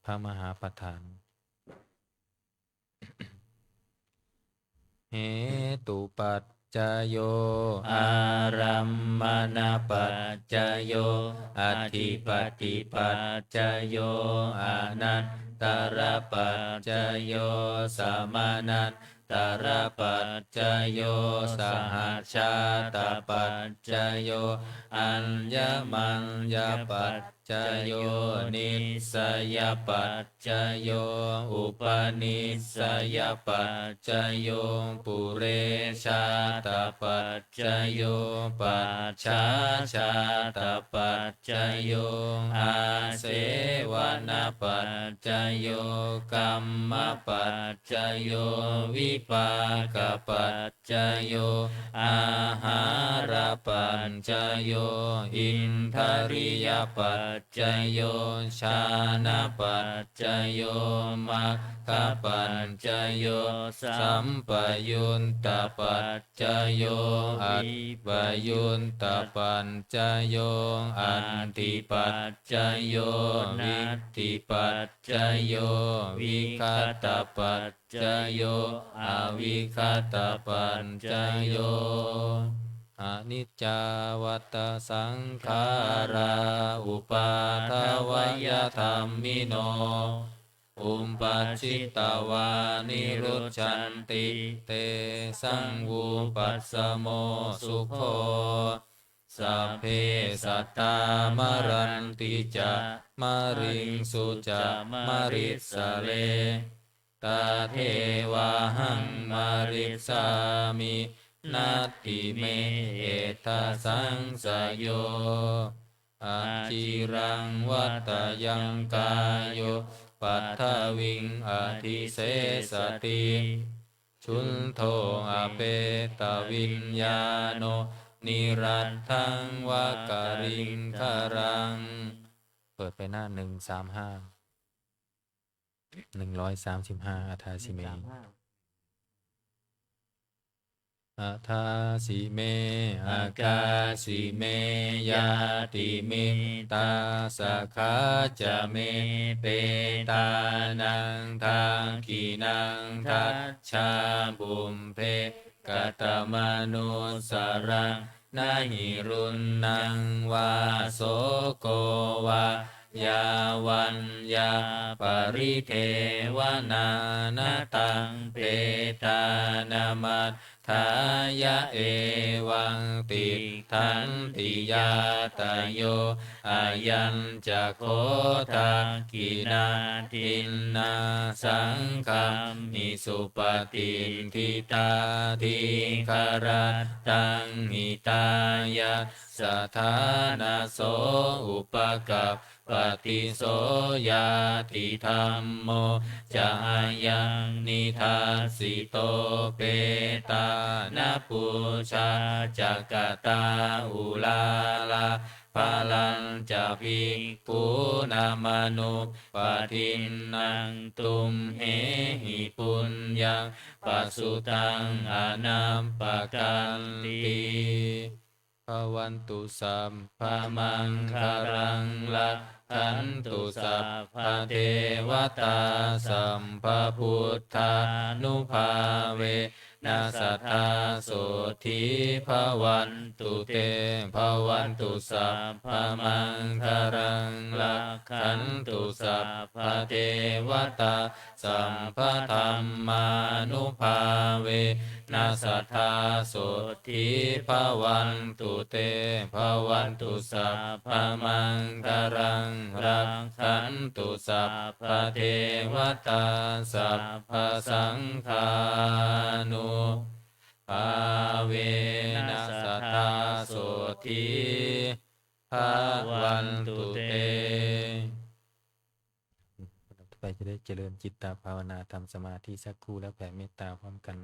พระมหาประธาน hetupaccayo, ārammaṇapaccayo, adhipatipaccayo, anantarapaccayo, samanantarapaccayo, sahajātapaccayo, aññamaññapac cayo, nissayapaccayo, upanissayapaccayo, purejātapaccayo, pacchājātapaccayo, āsevanapaccayo, kammapaccayo, vipākapac cayo, āhārapaccayo, indriyapaccayo, jhānapaccayo, maggapaccayo, sampayuttapaccayo, avipayuttapaccayo, atthipaccayo, natthipaccayo, vigatapac cayo, avigatapaccayo. Aniccā vata saṅkhārā, uppādavayadhammino, uppajjitvā nirujjhanti, tesaṃ vūpasamo sukho. Sabbe sattā maranti ca, mariṃsu ca marissare, tathevāhaṃ marissāmi, natthi me ettha saṃsayo. Aciraṃ vata yaṃ kāyo, paṭhaviṃ adhisessati, chuddho apetaviññāṇo niratthaṃva kaliṅgaraṃ. เปิดไปหน้า หนึ่งสามห้า หนึ่งร้อยสามสิบห้า Adāsi me. หนึ่งสามห้า Adāsi me akāsi me ñātimittā sakhā ca me petānaṃ dakkhiṇaṃ dajjā pubbe katamanussaraṃ. Na hi ruṇṇaṃ vā soko vā yā vaññā paridevanā, na taṃ petānamatthāya evaṃ tiṭṭhanti ñātayo. Ayañca kho dakkhiṇā dinnā saṅghamhi supatiṭṭhitā dīgharattaṃ hitāyassa ṭhānaso upakappati. So ñātidhammo ca ayaṃ nidassito, petāna pūjā ca katā uḷārā, balañca bhikkhūnamanuppadinnaṃ tumhehi puññaṃ pasutaṃ anappakanti. Bhavatu sabbamaṅgalaṃ, rakkhantu sabbadevatā, sabbabuddhānubhāvena sadā sotthī bhavantu te. Bhavatu sabbamaṅgalaṃ, rakkhantu sabbadevatā, sabbadhammānubhāvena sadā sotthī bhavantu te. Bhavatu sabbamaṅgalaṃ, rakkhantu sabbadevatā, sabbasaṅghānubhāvena sadā sotthī bhavantu te. ไปจะได้เจริญจิตตภาวนา ทำสมาธิสักครู่ แล้วแผ่เมตตาพร้อมกัน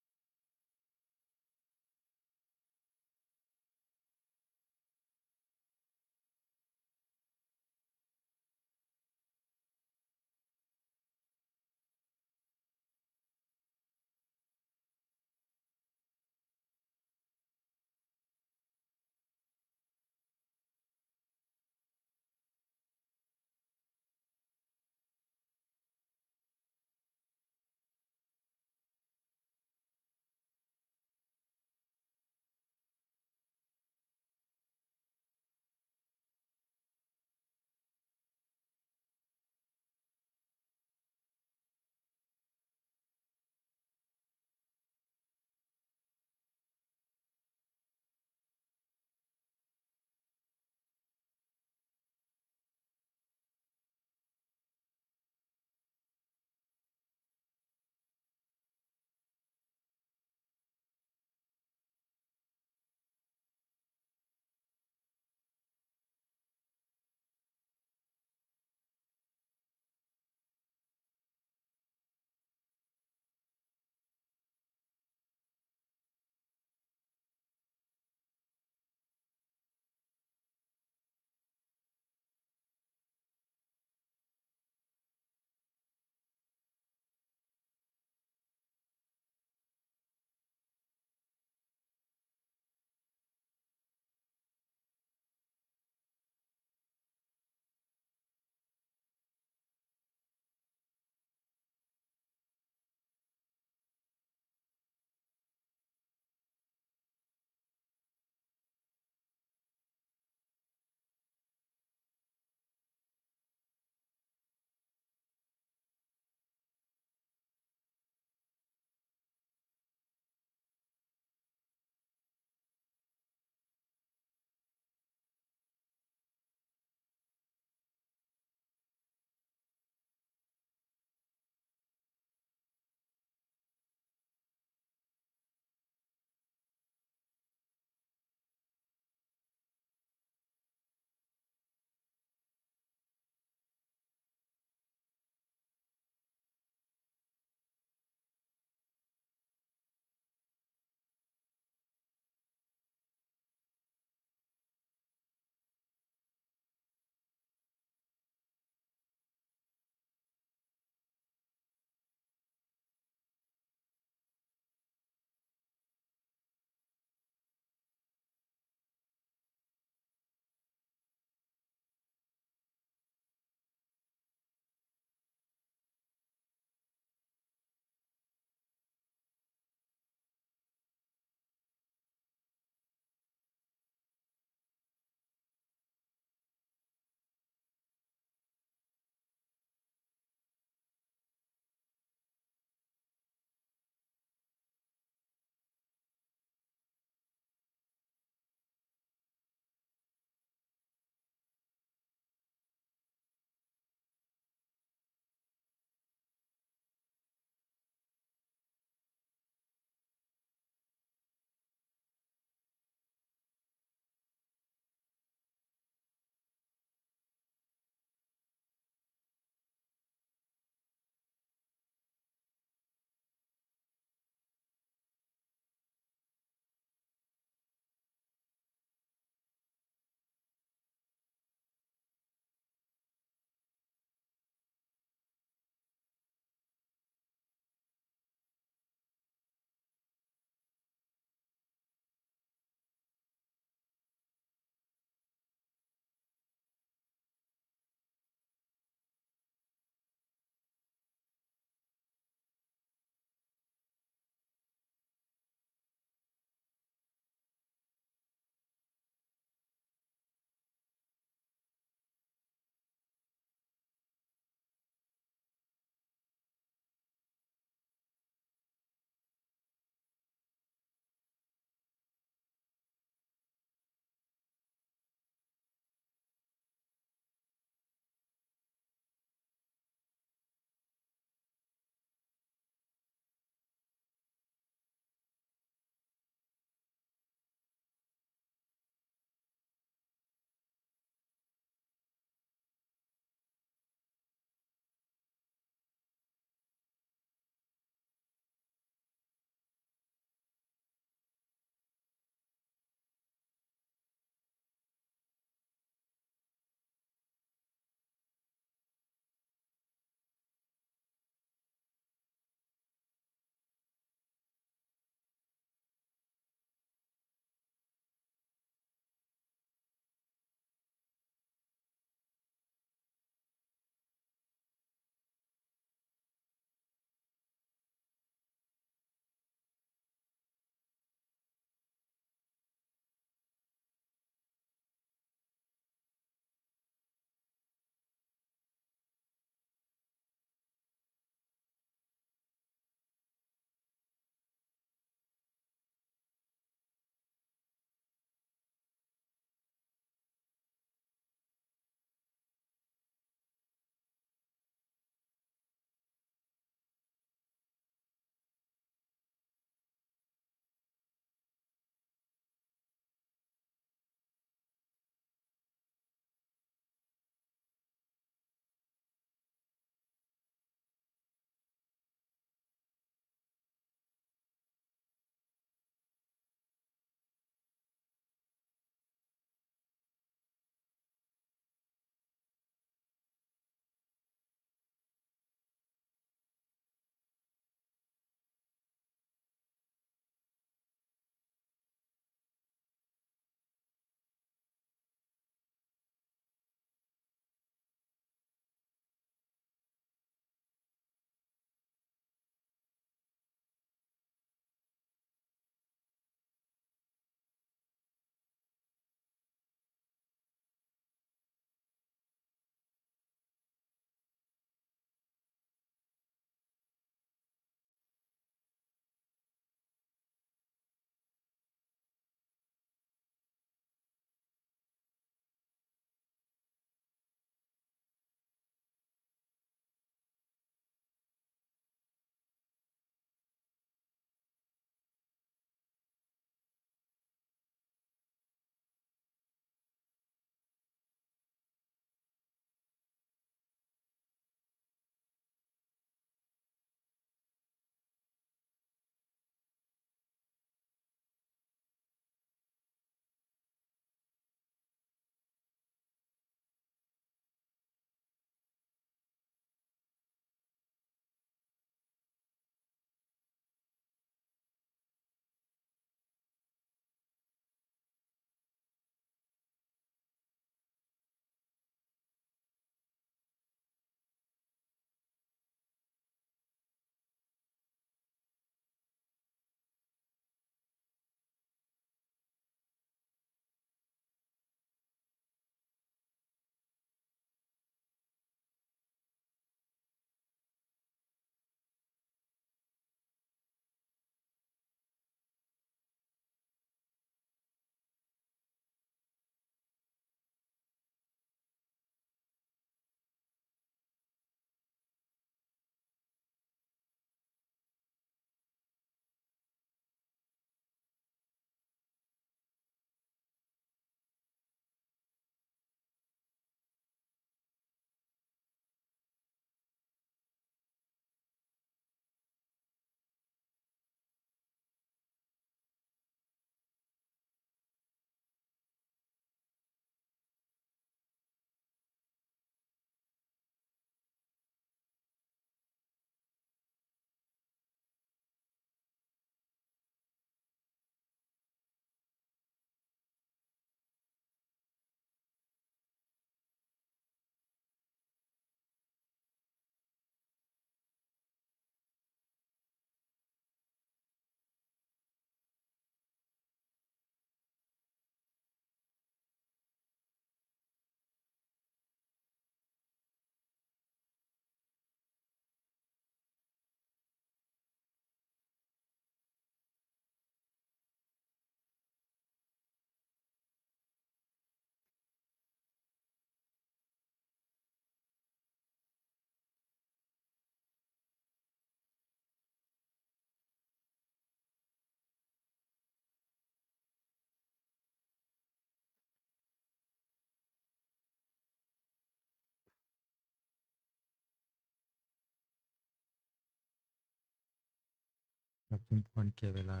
ครับ สมควรแก่เวลา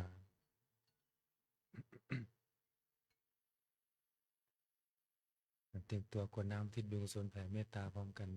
เตรียมตัวกรวดน้ำอุทิศบุญกุศลแผ่เมตตาพร้อมกัน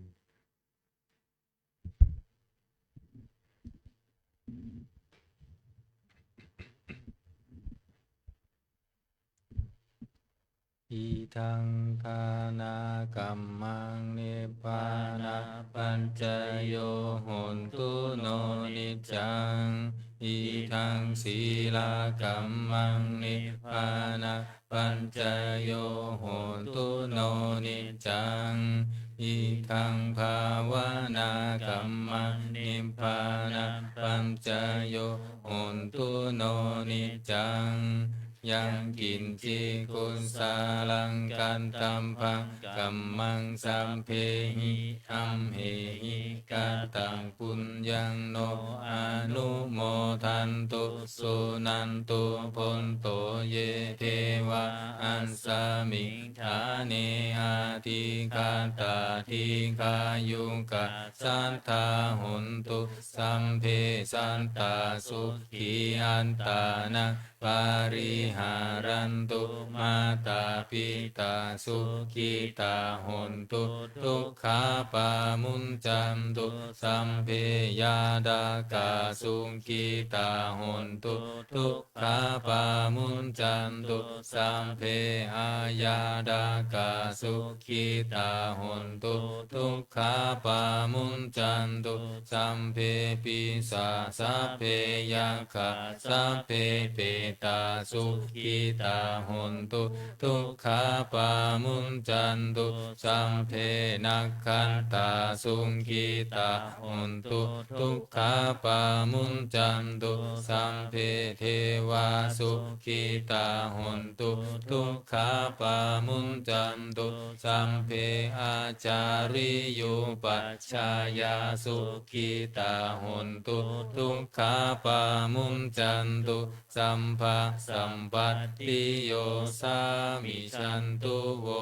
Idaṃ dānakammaṃ nibbānapaccayo hotu no niccaṃ. Idaṃ sīlakammaṃ nibbānapaccayo hotu no niccaṃ. Idaṃ bhāvanākammaṃ nibbānapaccayo hotu no niccaṃ. Yaṃ kiñci kusalaṃ kattabbaṃ kammaṃ sabbehi amhehi kataṃ puññaṃ no anumodantu suṇantu bhonto ye devā asmiṃ ṭhāne adhigatā dīghāyukā sadā hontu. Sabbe sattā sukhī attānaṃ pariharantu. Mātā pitā sukhitā hontu dukkhā pamuñcantu. Sabbe ñātakā sukhitā hontu dukkhā pamuñcantu. Sabbe aññātakā sukhitā hontu dukkhā pamuñcantu. Sabbe pisā sabbe yakkhā sabbe petā sukhitā hontu dukkhā pamuñcantu. Sabbe nakkhattā sukhitā hontu dukkhā pamuñcantu. Sabbe devā sukhitā hontu dukkhā pamuñcantu. Sabbe ācariyupajjhāyā sukhitā hontu dukkhā pamuñcantu. Sabbasampattī yosā micchantu vo.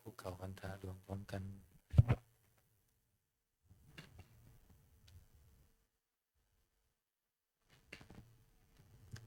คุกเข่าวันทาดวงพร้อมกัน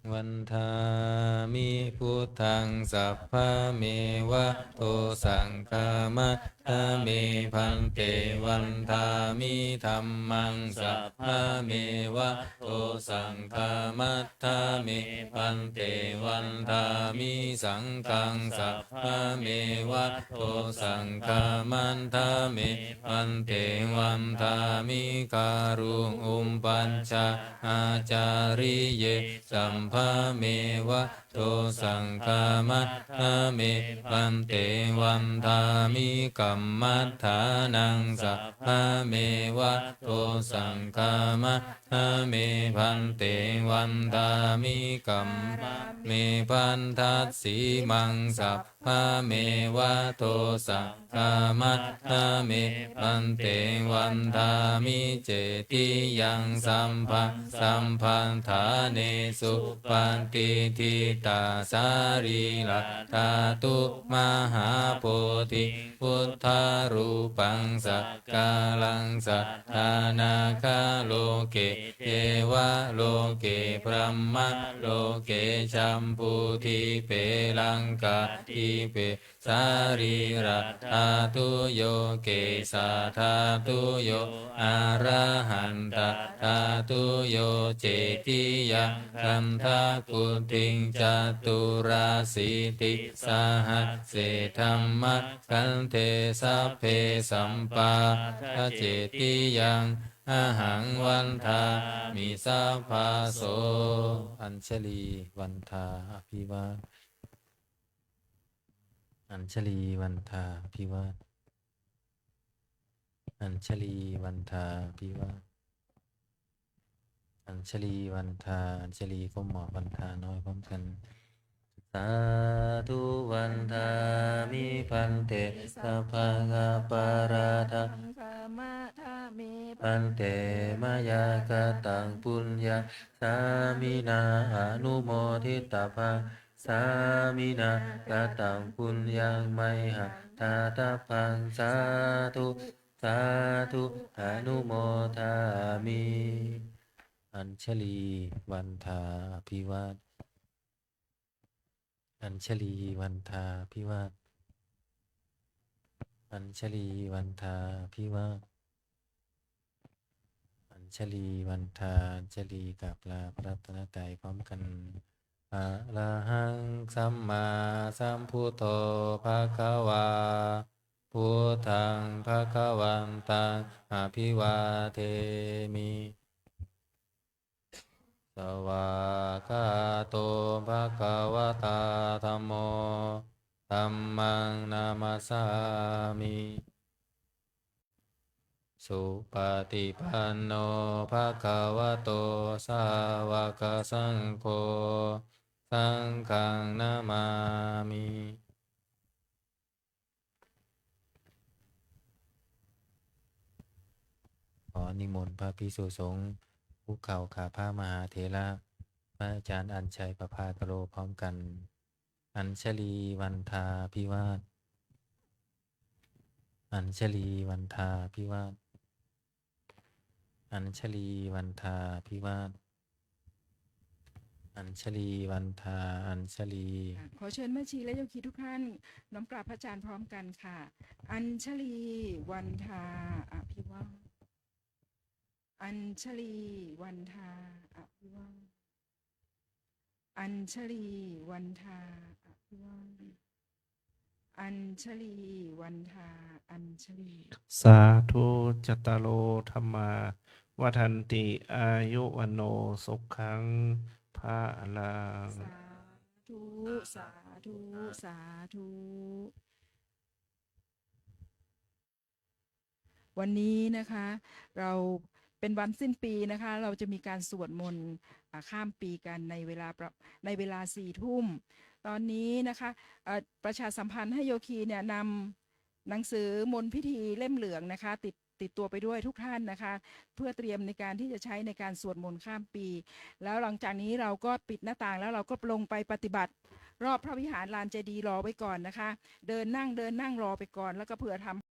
Vandāmi buddhaṃ sabbameva dosaṃ khamatha me bhante. Vandāmi dhammaṃ sabbameva dosaṃ khamatha me bhante. Vandāmi saṅghaṃ sabbameva dosaṃ khamatha me bhante. Vandāmi guru upajjhāyā ācariyāni sabbameva dosaṃ khamatha me bhante. Vandāmi kammadhānaṃ sabbameva dosaṃ khamatha me bhante. Vandāmi kammamebhaṇḍa sīmaṃ sabbameva dosaṃ khamatha me bhante. Vandāmi cetiyaṃ sabbaṃ sabbaṭṭhānesu patiṭṭhitā sarīradhātu mahābodhiṃ buddharūpaṃ sakalaṃ sadā nāgaloke devaloke brahmaloke jambudīpe laṅkādīpe sarīradhātuyo kesadhātuyo arahantātūyo cetiyaṃ gandhakuṭiṃ caturāsītisahasсе dhammakkhandhe sabbe sappāda cetiyaṃ ahaṃ vandāmi sabbaso. Añjali vandā abhivā Añjali vandā abhivā Añjali vandā abhivā Añjali vandā Añjali ก้มหมอบ vandā น้อยพร้อมกัน Sādhu vandāmi bhante sabbapaṃ bhante mayā kataṃ puññaṃ sāminā anumoditabbaṃ sāminā kataṃ puññaṃ mayhaṃ dātabbaṃ sādhu sādhu anumodāmi. อ่า Añjalī vandā abhivād. Añjalī vandā abhivād. Añjalī vandā abhivād. Añjalī vandā, añjalī กราบลาพระรัตนตรัยพร้อมกัน Arahaṃ sammāsambuddho bhagavā, buddhaṃ bhagavantaṃ abhivādemi. Svākkhāto bhagavatā dhammo, dhammaṃ namassāmi. Supaṭipanno bhagavato sāvakasaṅgho, saṅghaṃ namāmi. ขอนิมนต์พระภิกษุสงฆ์คุกเข่าขาพระมหาเถระ พระอาจารย์อัญชัยประภาคโร พร้อมกัน Añjalī vandā abhivād. Añjalī vandā abhivād. Añjalī vandā abhivād. Añjalī vandā añjalī. ค่ะ ขอเชิญแม่ชีและโยคีทุกท่านน้อมกราบพระอาจารย์พร้อมกันค่ะ Añjalī vandā abhivād. Añjalī vandā abhivād. Añjalī vandā abhivād. Añjalī vandā añjalī. Sādhu. Cattāro dhammā vaḍḍhanti, āyu vaṇṇo sukhaṃ balaṃ. Sādhu, sādhu, sādhu. วันนี้นะคะ เราเป็นวันสิ้นปีนะคะ เราจะมีการสวดมนต์ อ่า ข้ามปีกันในเวลาประ ในเวลาสี่ทุ่ม ตอนนี้นะคะ เอ่อ ประชาสัมพันธ์ให้โยคีเนี่ยนำหนังสือมนต์พิธีเล่มเหลืองนะคะ ติด ติดตัวไปด้วยทุกท่านนะคะ เพื่อเตรียมในการที่จะใช้ในการสวดมนต์ข้ามปี แล้วหลังจากนี้เราก็ปิดหน้าต่างแล้วเราก็ลงไปปฏิบัติรอบพระวิหารลานเจดีย์รอไว้ก่อนนะคะ เดินนั่ง เดินนั่งรอไปก่อน แล้วก็เผื่อทำ